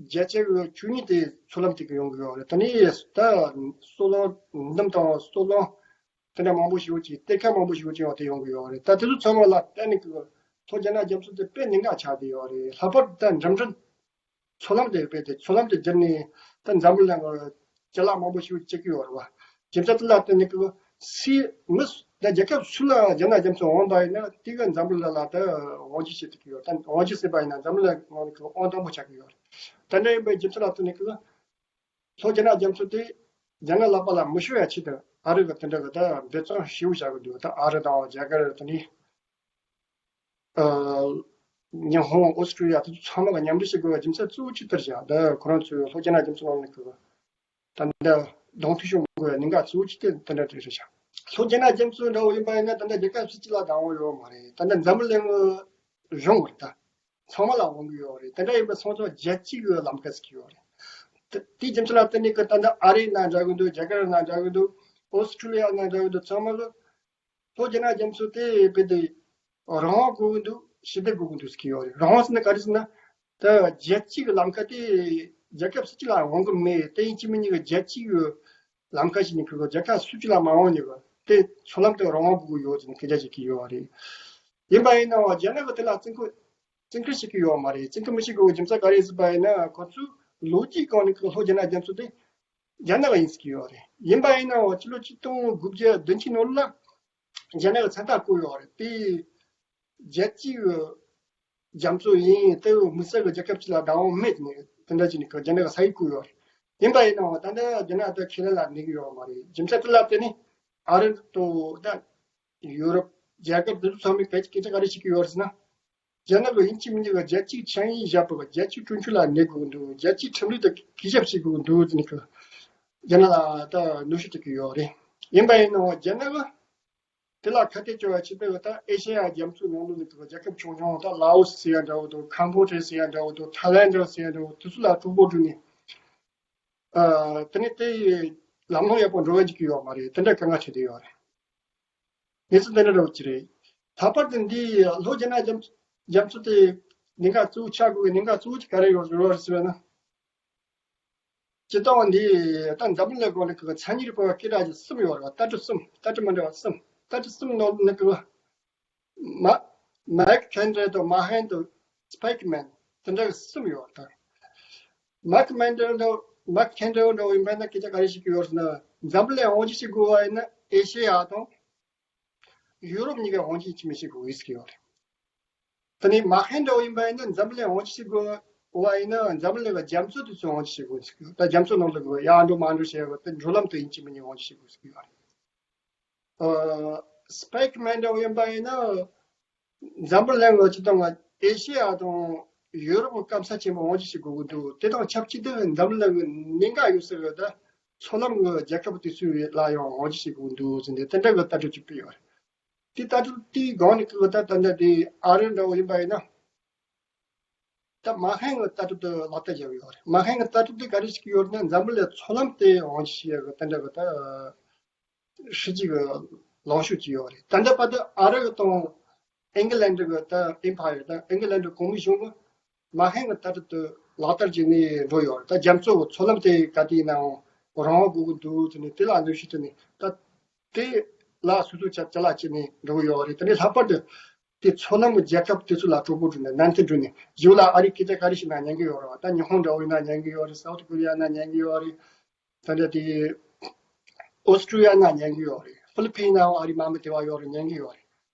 རྒྱལ་སྤྱི་གི་བཅུ་གཉིས་དེ་མཚོ་ལམ་དེ་གི་ཡོང་གི་ཡོད་རེད། ད་ནི་ད་སོལ་རླུང་འདམ་དང་སོལ་རླུང་དེ་འདྲ་མང་པོ་ཞིག་ཅིག་གཏེར་ཁ་མང་པོ་ཞིག་ཅིག་ཡོང་དེ་ཡོང་གི་ཡོད་རེད། ད་དེ་ཚོ་ཚང་མ་ལ་བརྟེན་ནས་གི་ལྷོ་རྒྱ་ནག་རྒྱ་མཚོ་དེ་དཔེ་གནད་འགག་ཆགས་བསྡད་ཡོད་རེད། ལྷག་པར་དུ་ད་འགྲིམ་འགྲུལ་མཚོ་ལམ་དེ་སྤེལ་ཏེ་མཚོ་ལམ་དེ་བསྒྱུར་ནས་ད་འཛམ་བུ་གླིང་གི་ཅ་ལག་མང་པོ་ཞིག་སྐྱེལ་གི་ཡོད་རེད་བ། རྒྱུ་མཚན་དེ་ལ་བརྟེན་ནས་གི་སི་མི་ད་རྒྱལ་ཁབ་སུ་ལ་རྒྱ་ནག་རྒྱ་མཚོ་འོངས་པ་ཡིན་ན་དེ་གི་འཛམ་བུ་གླིང་ལ་ད་དབང་སྒྱུར་བྱེད་ཐུབ་ཀྱི་ཡོད། ད་དབང་སྒྱུར་བྱས་པ་ཡིན་ན་འཛམ་བུ་གླིང་ནང་གི་དབང་དང་པོ་ཆགས་ཀྱི་ཡོད་རེད། ད་འདྲ་ཡིན་པའི་རྒྱུ་མཚན་ལ་བརྟེན་ནས་གི་ལྷོ་རྒྱ་ནག་རྒྱ་མཚོ་དེ་རྒྱ་ནག་ལག་པ་ལ་མི་ཤོར་ཡ་ཆེད་དུ་ཨ་རི་གི་དེ་འདྲ་གི་ད་འབད་བརྩོན་ཞེ་པོ་བྱ་གི་འདུག་ད་ཨ་རི་དང་རྒྱ་གར་དེ་ནས་ཨ་ཉི་ཧོང་ཨོ་སི་ཀྲི་ཡ་དེ་ཚོ་ཚང་མ་གི་མཉམ་འབྲེལ་བྱེད་དགོས་པའི་རྒྱུ་མཚན་གཙོ་བོ་གཅིག་དེ་རེད་བཞག་ད་ཁོ་རང་ཚོའི་ལྷོ་རྒྱ་ནག་རྒྱ་མཚོ་ནང་ནས་གི་ད་ལྟ་གདོང་ཐུག་བྱུང་དགོས་པའི་གནད་འགག་གཙོ་བོ་གཅིག་དེ་དེ་འདྲ་དེ་རེད་བཞག་ལྷོ་རྒྱ་ནག་རྒྱ་མཚོ་འདྲ་བོ་ཡིན་པ་ཡིན་ན་ད་ལྟ་རྒྱལ་ཁབ་སུ་གཅིག་ལ་བདག་དབང་ཡོད་མ་རེད། ད་ལྟ་འཛམ་བུ་གླིང་གི་གཞུང་རེད། ད་ཚང་མ་ལ་དབང་གི་ཡོད་རེད། དེ་འདྲ་ཡིན་པ་སོང་ཙང་རྒྱལ་སྤྱི་གི་ལམ་ཁ་ཟེར་གི་ཡོད་རེད། དེ་དེའི་རྒྱུ་མཚན་ལ་བརྟེན་ནས་གི་ད་ལྟ་ཨ་རིའི་ནང་འདྲ་གི་འདུག་རྒྱ་གར་ནང་འདྲ་གི་འདུག་ཨོ་སི་ཀྲི་ལི་ཡ་ནང་འདྲ་གི་འདུག་ཚང་མ་གི་ལྷོ་རྒྱ་ནག་རྒྱ་མཚོ་དེ་རྦད་དེ་རང་དབང་དགོས་ཀྱི་འདུག་ཞི་བདེ་དགོས་ཀྱི་འདུག་ཟེར་གྱི་ཡོད་རེད། རང་དབང་ཟེར་ན་ག་རེ་ཟེར་ན། ད་རྒྱལ་སྤྱི་གི་ལམ་ཁ་དེ་རྒྱལ་ཁབ་སུ་གཅིག་ལ་དབང་གི་མེད། དེ་ཡིན་གཅིག་མིན་གཉིས་ཀྱི་རྒྱལ་སྤྱི་གི་ལམ་ཁ་ཞིག་ནས་ཕུལ་དགོས། རྒྱལ་ཁབ་སུ་གཅིག་ལ་མ་དབང་ཉེ་བ་དེ་མཚོ་ལམ་དེ་རང་དབང་དགོས་ཀྱི་ཡོད་ཟེར་ནས་སྐད་ཆ་བཤད་ཀྱི་ཡོད་རེད། ཡིན་པ་ཡིན་ནའང་རྒྱ་ནག་གི་དེ་ལ་བརྩི་འཁོར་བརྩི་འཁོར་བྱེད་ཀྱི་ཡོད་མ་རེད། བརྩི་འཁོར་མི་བྱེད་དགོས་པའི་རྒྱུ་མཚན་ག་རེ་ཟེར་བ་ཡིན་ན་ཁོ་ཚོའི་ལོ་རྒྱུས་སྒང་ནས་ལྷོ་རྒྱ་ནག་རྒྱ་མཚོ་དེ་རྒྱ་ནག་ཡིན་ཟེར་གྱི་ཡོད་རེད། ཡིན་པ་ཡིན་ནའང་ཕྱི་ལོ་ཆིག་སྟོང་དགུ་བརྒྱ་བདུན་ཅུ་ནང་ལ་རྒྱ་ནག་གི་མཚན་རྟགས་བཀོད་ཡོད་རེད། དེ་རྒྱལ་སྤྱིའི་རྒྱ་མཚོ་ཡིན། དེ་དམིགས་བསལ་གྱི་རྒྱལ་ཁབ་ཅིག་ལ་བདག་དབང་མེད་ནས་དེ་འདྲ་བྱས་ནས་རྒྱ་ནག་གི་ས་ཡིག་བཀོད་ཡོད་རེད། ཡིན་པ་ཡིན་ནའང་ད་ལྟ་རྒྱ་ནག་ད་ཁས་ལེན་ལ་གནས་ཀྱི་ཡོད་མ་རེད། རྒྱུ་མཚན་དེ་ལ་བརྟེན་ནས་ཨ་རི་དང་ད་ཡུ་རོབ་རྒྱལ་ཁབ་དེ་ཚོ་ཚང་མས་སྐད་ཆ་སྐད་ཆ་ག་རེ་བཤད་ཀྱི་ཡོད་རེད་ཟེར་ན། རྒྱ་ནག་གི་ཡིན་གཅིག་མིན་གཅིག་གི་རྒྱལ་སྤྱིའི་ཆིངས་ཡིག་བཞག་པ་གི་རྒྱལ་སྤྱིའི་གྲོས་ཆོད་ལ་གནས་དགོས་ཀྱི་འདུག་རྒྱལ་སྤྱིའི་ཁྲིམས་ལུགས་དང་གུས་ཞབས་བྱེད་དགོས་ཀྱི་འདུག་ཟེར་ནས་ཀྱི་རྒྱ་ནག་ལ་ད་གནོན་ཤུགས་སྤྲད་ཀྱི་ཡོད་རེད། ཡིན་པ་ཡིན་ནའང་རྒྱ་ནག་གི་དེ་ལ་ཁ་གཏད་གཅོག་པ་ཆེད་དུ་ད་ཨེ་ཤེ་ཡ་རྒྱ་མཚོའི་ནང་ལོགས་ནས་ཀྱི་རྒྱལ་ཁབ་ཆུང་ཆུང་ད་ལའོ་སི་ཟེར་ཡ་འདྲ་བོ་དང་ཁམ་བྷོ་ཌི་ཡ་ཟེར་ཡ་འདྲ་བོ་དང་ཐའི་ལན་ཌི་ཟེར་ཡ་འདྲ་བོ་དེ་ཚོ་ལ་གྲོགས་པོ་བསྒྲིགས་ནས་ཨ་དེ་ནས་དེ་ལམ་ལྷོང་ཡག་པོ་འགྲོ་བ་འཇུག་གི་ཡོད་མ་རེད། དེ་འདྲ་དཀའ་ངལ་འཕྲད་བསྡད་ཡོད་རེད། གནས་ཚུལ་འདི་འདྲ་འདྲ་བོ་ཅིག་རེད། ལྷག་པར་དུ་འདི་ལྷོ་རྒྱ་ནག་རྒྱ་མཚོ་རྒྱ་མཚོ་དེ་གནད་འགག་གཙོ་བོ་ཆགས་དགོས་པའི་གནད་འགག་གཙོ་བོ་དེ་ག་རེ་ཡོད་ཡོད་རེད་ཟེར་བ་ན། སྤྱིར་བཏང་འདི་ད་འཛམ་བུ་གླིང་སྒང་ལ་གི་མཚན་ཉིད་རིག་པ་བ་སྐད་གྲགས་ཅན་གསུམ་ཡོད་རེད་བ། ལྟ་གྲུབ་གསུམ། ལྟ་གྲུབ་མི་འདྲ་བ་གསུམ། ལྟ་གྲུབ་གསུམ་ནང་ནས་གི་མ་མེག་ཁེན་ཌེལ་དང་མ་ཧན་དང་སྤེག་མན་དེ་འདྲ་གི་གསུམ་ཡོད་རེད། ད་མེག་ཁེན་ཌེལ་དང་མེག་ཁེན་ཌེལ་འདྲ་བོ་ཡིན་པ་ཡིན་ན་སྐད་ཆ་ག་རེ་བཤད་ཀྱི་ཡོད་རེད་ཟེར་ན། འཛམ་བུ་གླིང་དབང་སྒྱུར་བྱེད་དགོས་པ་ཡིན་ན་ཨེ་ཤེ་ཡ་དང་ཡུ་རོབ་གཉིས་ཀས་དབང་སྒྱུར་ཅིག་མི་བྱེད་དགོས་ཟེར་གྱི་ཡོད་རེད། དེ་ནས་མ་ཧན་འདྲ་བོ་ཡིན་པ་ཡིན་ན་འཛམ་བུ་གླིང་དབང་སྒྱུར་བྱེད་དགོས་པ་ཡིན་ན་འཛམ་བུ་གླིང་གི་རྒྱ་མཚོ་དེ་ཚོས་དབང་སྒྱུར་བྱེད་དགོས་ཟེར་གྱི་ཡོད། ད་རྒྱ་མཚོ་ནང་ལ་གི་ཡར་འགྲོ་མར་འགྲོ་བྱེད་པ་དེ་འགྲོ་ལམ་དེ་ཡིན་གཅིག་མིན་གཉིས་དབང་སྒྱུར་བྱེད་དགོས་ཟེར་གྱི་ཡོད་རེད། ཨ་སྤེག་མན་འདྲ་བོ་ཡིན་པ་ཡིན་ན། འཛམ་བུ་གླིང་གི་སྤྱིར་བཏང་ཨེ་ཤེ་ཡ་དང་ཡུ་རོབ་ཀྱི་སྐམ་ས་ཆེན་པོ་དབང་སྒྱུར་བྱེད་དགོས་ཀྱི་འདུག་དེ་དང་ཆབས་ཅིག་ཏུ་འཛམ་བུ་གླིང་གི་གནད་འགག་ཡོད་ས་གི་ད་མཚོ་ལམ་གྱི་རྒྱལ་ཁབ་དེ་ཚོ་ལ་ཡང་དབང་སྒྱུར་བྱེད་དགོས་ཀྱི་འདུག་ཟེར་ནས་དེ་འདྲ་གི་ལྟ་གྲུབ་ཅིག་སྤེལ་ཡོད་རེད། དེ་ལྟ་གྲུབ་དེའི་སྒང་ནས་ཀྱི་ད་ད་ལྟ་དེ་ཨ་རི་འདྲ་བོ་ཡིན་པ་ཡིན་ན། ད་མ་ཧན་གྱི་ལྟ་གྲུབ་དེ་ལག་བསྟར་བྱས་ཡོད་རེད། མ་ཧན་གྱི་ལྟ་གྲུབ་དེ་ག་རེ་བྱེད་ཀྱི་ཡོད་རེད་ན་འཛམ་བུ་གླིང་མཚོ་ལམ་དེ་དབང་སྒྱུར་བྱེད་ཡག་གི་དེ་འདྲ་གི་ད། སྲིད་ཇུས་ཀྱི་ལངས་ཕྱོགས་ཅིག་ཡོད་རེད། ད་ལྟ་བར་དུ་ཨ་རི་དང་ཨིང་ལན་གྱི་ད་ཨེམ་ཕ་ཡར་ད་ཨིང་ལན་གོང་མའི་གཞུང་གིས་མ་ཧན་གྱི་ལྟ་གྲུབ་དེ་ལག་བསྟར་བྱས་ནས་འགྲོ་ཡོད་རེད། ད་རྒྱ་མཚོ་གི་མཚོ་ལམ་དེ་ག་དུས་ཡིན་ནའང་རང་དབང་དགོས་ཀྱི་འདུག་ཟེར་ནས་དེ་ལ་གནོན་ཤུགས་བཏོན་ནས་ད་དེ་ལ་སོ་སོ་ཅ་ཅ་ལག་བྱས་ནས་འགྲོ་གི་ཡོད་རེད། དེ་ནས་ལྷག་པར་དུ་དེ་མཚོ་ལམ་གྱི་རྒྱལ་ཁབ་དེ་ཚོ་ལ་གྲོགས་པོ་བསྒྲིགས་ནས་མནན་ཐེངས་བསྒྲིགས་ནས་ཞིབ་ལ་ཨ་རི་སྐད་ཆ་ག་རེ་བཤད་ན་ཉན་གི་ཡོད་རེད་བ། ད་ཉི་ཧོང་འདྲ་བོ་ཡིན་ན་ཉན་གི་ཡོད་རེད། སའུ་ཐི་ཀོ་རི་ཡ་ན་ཉན་གི་ཡོད་རེད། ད་ལྟ་དེ་ཨོ་སི་ཀྲི་ཡ་ན་ཉན་གི་ཡོད་རེད། ཧྥི་ལི་ཕིན་ནའང་ཨ་རི་དམག་མི་དེ་བ་ཡོད་རེད། ཉན་གི་ཡོད་རེད།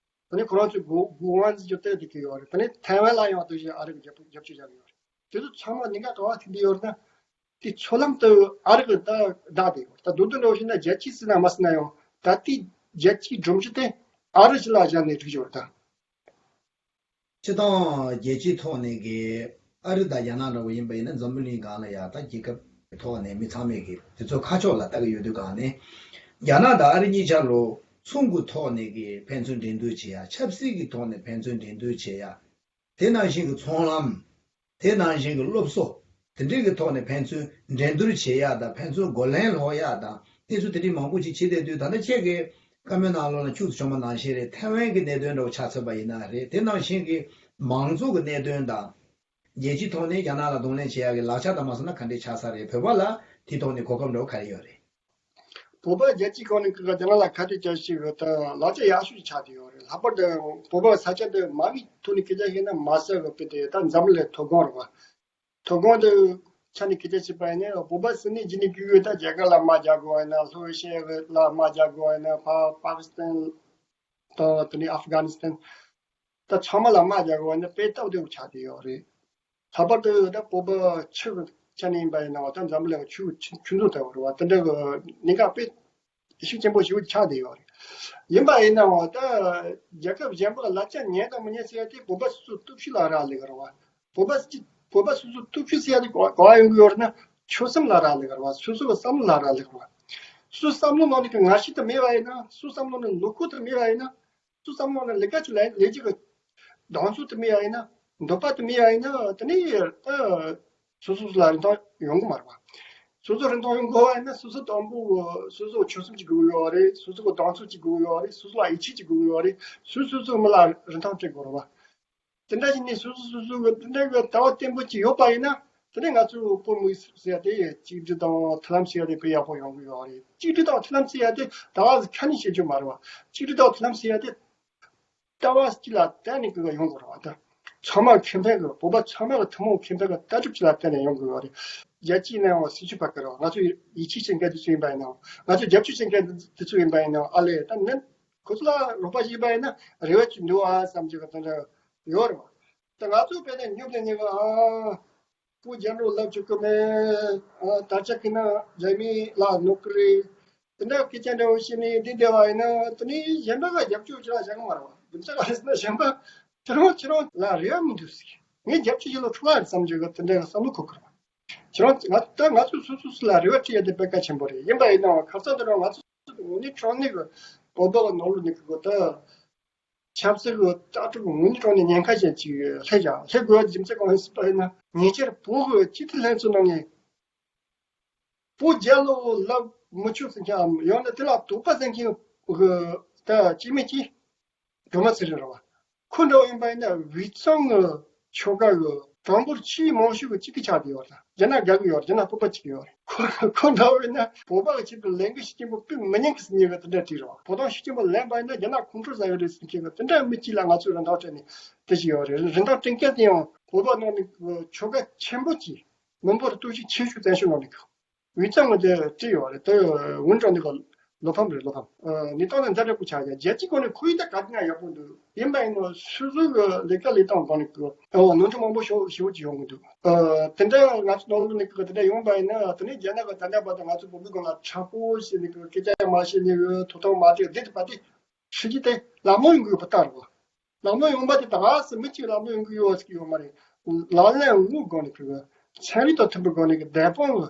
ད་ནི་ཁོ་རང་ཚོའི་གོ་གོ་དབང་ཚོ་སྟེར་བསྡད་ཀྱི་ཡོད་རེད། ད་ནི་ཐའེ་ཝན་ལ་ཡང་དེ་བཞིན་ཨ་རི་གི་རྒྱབ་རྒྱབ་སྐྱོར་བྱ་གི་ཡོད་རེད། དེ་ཚོ་ཚང་མ་གནད་འགག་ག་བ་ཐུག་བསྡད་ཡོད་རེད་ན། དེ་མཚོ་ལམ་དུ་ཨ་རི་གི་ད་བདག་དེ་ཡོད་རེད། ད་མདོར་བསྡུས་འདྲ་བོ་བཤད་ན་རྒྱལ་སྤྱིའི་སྲིད་ན་མ་སྲིད་ན་ཡང་ད་ལྟའི་རྒྱལ་སྤྱིའི་སྒྲོམ་གཞི་དེ་ཨ་རི་ཞིག་ལ་བཞག་ནས་བསྒྲིགས་ཡོད་རེད་ད། སྤྱིར་བཏང་རྒྱལ་སྤྱིའི་ཐོག་ནས་ཀྱི་ཨ་རི་དང་རྒྱ་ནག་འདྲ་བོ་ཡིན་པ་ཡིན་ན་འཛམ་བུ་གླིང་སྒང་ལ་ཡ་ད་རྒྱལ་ཁབ་ཀྱི་ཐོག་ནས་མི་ཚང་མས་ཀྱི་དེ་ཚོ་ཁ་ཕྱོགས་ལ་ལྟ་གི་ཡོད་དུས་སྒང་ནས་རྒྱ་ནག་དང་ཨ་རི་གཉིས་ཆ་ལོ་ཚོང་གི་ཐོག་ནས་ཀྱི་ཕན་ཚུན་འགྲན་བསྡུར་བྱེད་ཡ། ཆབ་སྲིད་ཀྱི་ཐོག་ནས་ཕན་ཚུན་འགྲན་བསྡུར་བྱེད་ཡ། དེ་ནང་བཞིན་གྱི་ཚོང་ལམ། དེ་ནང་བཞིན་གྱི་སློབ་གསོ། དེ་འདྲའི་གི་ཐོག་ནས་ཕན་ཚུན་འགྲན་བསྡུར་བྱེད་ཡག་དང་ཕན་ཚུན་རྒོལ་ལན་སློག་ཡག་དང་དེ་ཚོ་དེ་འདྲའི་མང་པོ་ཞིག་བྱེད་བསྡད་དུས། ད་ལྟ་ཁྱེད་ཀྱིས་བཀའ་མོལ་ནང་ལོགས་ལ་ཁྱུག་ཙམ་བྱུང་བ་ནང་བཞིན་རེད། ཐའེ་ཝན་གྱི་གནད་དོན་འདྲ་བོ་ཆ་མཚོན་པ་ཡིན་ན་རེད། དེ་ནང་བཞིན་གྱི་མང་གཙོ་གི་གནད་དོན་དང་། རྒྱལ་སྤྱིའི་ཐོག་ནས་རྒྱ་ནག་ལ་གདོང་ལེན་བྱེད་ཡག་གི་ལག་ཆ་དང་མ་སོང་ན་ག་འདྲས་ཆགས་ས་རེད། བོད་པ་ལ་དེའི་ཐོག་ནས་གོ་སྐབས་འདྲ་བོ་ག་རེ་ཡོད་རེད། བོད་པ་རྒྱལ་སྤྱིའི་སྒང་ནས་ཀྱི་རྒྱ་ནག་ལ་ཁ་གཏད་བཅག་ཤེས་ཀྱི་ད་ལག་ཆ་ཡག་ཤོས་ཆགས་བསྡད་ཡོད་རེད། ལྷག་པར་དུ་བོད་པ་ས་ཆ་འདི་མ་བིའི་ཐོག་ནས་སྐད་ཆ་བཤད་ན་མ་ཟད་པའི་དཔེ་དེ་ད་འཛམ་བུ་གླིང་མཐོ་སྒང་རེད་བ། མཐོ་སྒང་དུ་ཆ་ནས་སྐད་ཆ་བཤད་པ་ཡིན་ན་བོད་པ་ཟེར་ནས་རྗེས་ནས་རྒྱུས་ཡོད། ད་རྒྱ་གར་ལ་དམག་རྒྱག་དགོས་པ་ཡིན་ན། ལྷོ་ཨེ་ཤི་ཡ་ལ་དམག་རྒྱག་དགོས་པ་ཡིན་ན། ཕ་པ་ཀི་སི་ཐན་དང་དེ་ནས་ཨབ་གྷ་ནི་སི་ཐན། ད་ཚང་མ་ལ་དམག་རྒྱག་དགོས་པ་ནི་དཔེ་སྟབས་བདེ་པོ་ཆགས་བསྡད་ཡོད་རེད། ལྷག་པར་དུ་ད་བོད་པ་ཕྱི་གི་ཆ་ནས་ཡིན་པ་ཡིན་ན་ད་འཛམ་བུ་གླིང་གི་ཆུ་ཆུ་མཛོད་ལྟ་བུ་རེད་བ། དེ་འདྲ་གི་གནད་འགག་དཔེ་ཤུགས་ཆེན་པོ་ཞིག་ཆགས་བསྡད་ཡོད་རེད། ཡིན་པ་ཡིན་ནའང་ད་རྒྱལ་ཁབ་གཞན་པ་ལ་ལག་ཆ་ཉན་དང་མི་ཉན་ཟེར་ཡ་དེ་བོད་པ་སོ་སོའི་སྟོབས་ཤུགས་ལ་རག་ལས་ཀྱི་རེད་བ། བོད་པ་སི་བོད་པ་སོ་སོའི་སྟོབས་ཤུགས་ཟེར་ཡ་དེ་ག་ག་པར་ཡོང་གི་ཡོད་རེད་ན། ཆོད་སེམས་ལ་རག་ལས་ཀྱི་རེད་བ། སོ་སོ་གི་བསམ་བློ་ལ་རག་ལས་ཀྱི་རེད་བ། སོ་སོའི་བསམ་བློ་ནང་ནས་ཀྱི་ངར་ཤུགས་དེ་མེད་པ་ཡིན་ན། སོ་སོའི་བསམ་བློ་ནས་ལོ་ཁོག་དེ་མེད་པ་ཡིན་ན། སོ་སོའི་བསམ་བློ་ནས་ལས་ཀ་ཅིག་ལས་ལས་ཀྱི་གདེང་ཚོད་དེ་མེད་པ་ཡིན་ན། འདོད་པ་དེ་མེད་པ་ཡིན་ན། དེ་ནས་ད་སོ་སོ་ལ་རིན་ཐང་ཡོང་གི་མ་རེད་བ། སོ་སོ་རིན་ཐང་ཡོང་དགོས་པ་ཡིན་ན་སོ་སོ་དང་པོ་སོ་སོ་ཆོད་སེམས་ཅིག་དགོས་ཀྱི་ཡོད་རེད། སོ་སོ་གི་གདེང་ཚོད་ཅིག་དགོས་ཀྱི་ཡོད་རེད། སོ་སོ་ལ་ཡིད་ཆེས་ཅིག་དགོས་ཀྱི་ཡོད་རེད། སོ་སོ་སོ་མི་ལ་རིན་ཐང་སྤྲད་དགོས་རེད་བ། དེ་འདྲ་ཞིག་ནས་སོ་སོ་སོ་སོ་གི་དེ་འདྲ་གི་ལྟ་བ་བརྟན་པོ་ཅིག་ཡོད་པ་ཡིན་ན། དེ་ནས་ང་ཚོའི་བོད་མི་ཟེར་ཡ་དེ་གཅིག་སྒྲིལ་དང་མཐུན་ལམ་ཟེར་ཡ་དེ་དཔེ་ཡག་པོ་ཡོང་གི་ཡོད་རེད། གཅིག་སྒྲིལ་དང་མཐུན་ལམ་ཟེར་ཡ་དེ་ད་ག་ཟེ་ཁ་ནས་བཤད་རྒྱུ་མ་རེད་བ། གཅིག་སྒྲིལ་དང་མཐུན་ལམ་ཟེར་ཡ་དེ་ལྟ་བ་གཅིག་ལ་བརྟེན་ནས་ཀྱི་ཡོང་དགོས་རེད་བ། ད་ཚང་མ་ཁེ་ཕན་གྱི། བོད་པ་ཚང་མ་གི་ཐུན་མོང་ཁེ་ཕན་གྱི་ལྟ་གྲུབ་གཅིག་ལ་བརྟེན་ནས་ཡོང་དགོས་ཡོད་རེད། རྒྱལ་སྤྱིའི་ནང་སྲིད་བྱུས་བར་སྐབས་རེད་བ། ང་ཚོ་ཡིད་ཆེས་བྱེད་མཁན་དེ་ཚོ་ཡིན་པ་ཡིན་ནའང་། ང་ཚོ་རྒྱབ་སྐྱོར་བྱེད་མཁན་དེ་ཚོ་ཡིན་པ་ཡིན་ནའང་། ཨ་ལས་ད་ནི་ཁོ་ཚོ་ལ་རོགས་པ་ཞིག་ཡིན་པ་ཡིན་ན་རེ་བ་ཅིག་འདུག་ཨ་བསམ་གྱི་གི་དེ་འདྲ་ཡོད་རེད་བ། ད་ང་ཚོ་དཔེར་ན་སྙོབ་ནས་ཉེ་གི་ཨ། སྤུ་རྒྱལ་ལོ་ལབ་ཆོག་གི་མེད། ཨ་དར་ཆ་ཁྱེར་ན་རྒྱ་མི་ལ་གནོད་གི་རེད། དེ་འདྲ་སྐད་ཆ་འདྲ་བོ་བཤད་ནས་འདི་བསྡད་པ་ཡིན་ན། དེ་ནས་གཞན་པ་ག་རྒྱབ་སྐྱོར་བྱེད་ལ་བྱ་གི་མ་རེད་བ། རྒྱུ་མཚན་ག་རེ་ཟེར་ན་གཞན་པ་ཁྱེད་རང་ཁྱེད་རང་ལ་རེ་བ་མི་འདུག་ཟེར། ངས་རྒྱབ་སྐྱོར་བྱེད་ལ་ཁྲོ་བ་རེད་བསམ་རྒྱུ་གི་དེ་འདྲ་བསམ་བློ་འཁོར་གི་རེད་བ། ཁྱེད་རང་ང་ད་ང་ཚོ་སོ་སོ་སོ་ལ་རེ་བ་བྱེད་ཡ་དེ་དཔེ་གལ་ཆེན་པོ་རེད། ཡིན་པ་ཡིན་ནའང་ཁ་སང་དེ་རིང་ང་ཚོ་དངོས་གནས་དྲང་གནས་གི་བོད་པ་གི་ནང་ལོགས་ནས་གི་གོ་ད། ཆབ་སྲིད་ཀྱི་ལྟ་གྲུབ་ངོས་འཛིན་ནས་ཉེན་ཁ་ཅན་ཅིག་སླེབས་ཀྱང་སླེབས་དགོས་པའི་རྒྱུ་མཚན་གང་ཡིན་ཟེར་བ་ཡིན་ན། ཉེ་ཆར་བོད་ཀྱི་སྤྱི་འཐུས་ལྷན་ཚོགས་ནང་ནས་བོད་རྒྱལ་ལོ་ལབ་མི་ཆོག་ཟེར་མཁན་ཡང་ན་དེ་ལ་དོགས་པ་ཟ་མཁན་གྱི་ད་སྐྱེ་དམན་གྱི་སྒྲོལ་མ་ཚེ་རིང་རེད་བ། ཁོ་འདྲ་བོ་ཡིན་པ་ཡིན་ན་དབུས་གཙང་གི་ཆོལ་ཁ་གི་གྲངས་འབོར་ཆེས་མང་ཤོས་ཀྱི་སྤྱི་འཐུས་ཆགས་བསྡད་ཡོད་རེད། རྒྱ་ནག་དགའ་གི་ཡོད་རེད། རྒྱ་ནག་སྤོབས་པ་བྱེད་ཀྱི་ཡོད་རེད། ཁོ་ཁོ་འདྲ་བོ་ཡིན་ན་བོད་པ་གི་ཆེད་དུ་ལས་འགུལ་ཤུགས་ཆེན་པོ་སྤེལ་མི་ཉན་གི་ཟེར་མཁན་གི་དེ་འདྲ་དྲིས་རེད་བ། བོད་དོན་ཤུགས་ཆེན་པོ་ལེན་པ་ཡིན་ན་རྒྱ་ནག་ཁོང་ཁྲོ་ཟ་གི་རེད་ཟེར་མཁན་གི་དེ་འདྲ་མི་གཅིག་ལ་ང་ཚོས་རིན་ཐང་སྤྲད་ནས་དེ་བྱས་ཡོད་རེད། རིན་ཐང་སྤྲད་མཁན་དེ་ཡང་བོད་པ་ནང་ནས་ཆོལ་ཁ་ཆེན་པོ་གཅིག་མི་འབོར་སྟོབས་ཤུགས་ཆེ་ཤོས་བཙན་བྱོལ་ནང་ནས་གི་དབུས་གཙང་གི་དེ་བྲིས་ཡོད་རེད། དེ་འུན་ཀྲང་ནི་གི་བློ་ཕམ་རེད། བློ་ཕམ། ཨ་ནི་སྟོང་ནས་འདི་འདྲ་པོ་ཆགས་ཀྱང་རྒྱལ་སྤྱིའི་སྒོ་ནས་ཁོར་ཡུག་ད་ག་དུས་ན་ཡག་པོ་འདུག་ཡིན་པ་ཡིན་ནོ་སོ་སོའི་གི་ལས་ཀ་ལས་སྟངས་སྒང་ནས་གི་ཨོ་ནོར་འཁྲུལ་མང་པོ་ཞེ་ཞེ་པོ་ཅིག་ཡོང་གི་འདུག་ཨ་དེ་འདྲ་ང་ཚོ་ནོར་འཁྲུལ་ནི་གི་དེ་འདྲ་ཡོང་པ་ཡིན་ན། དེ་ནས་རྒྱ་ནག་གི་ད་ལྟ་བར་དུ་ང་ཚོ་བོད་མི་སྒང་ལ་དྲག་པོ་བྱས་ནས་གི་སྐད་ཆ་མ་བཤད་ནས་གི་ཐོབ་ཐང་མ་སྤྲད་འདི་དེ་པ་དེ་ཧྲི་ཅི་དེ་ལམ་ལྷོང་ཡོང་གི་ཡོད་པ་ལྟར་རོ། ལམ་ལྷོང་ཡོང་པ་དེ་ད་ག་སེ་མི་གཅིག་ལམ་ལྷོང་ཡོང་གི་ཡོད་ཟེར་གི་ཡོད་མ་རེད། ལག་ལེན་དངོས་སྒོ་ནས་གི་ཚན་རིག་དང་མཐུན་པའི་སྒོ་ནས་གི་བདེན་དཔང་གི་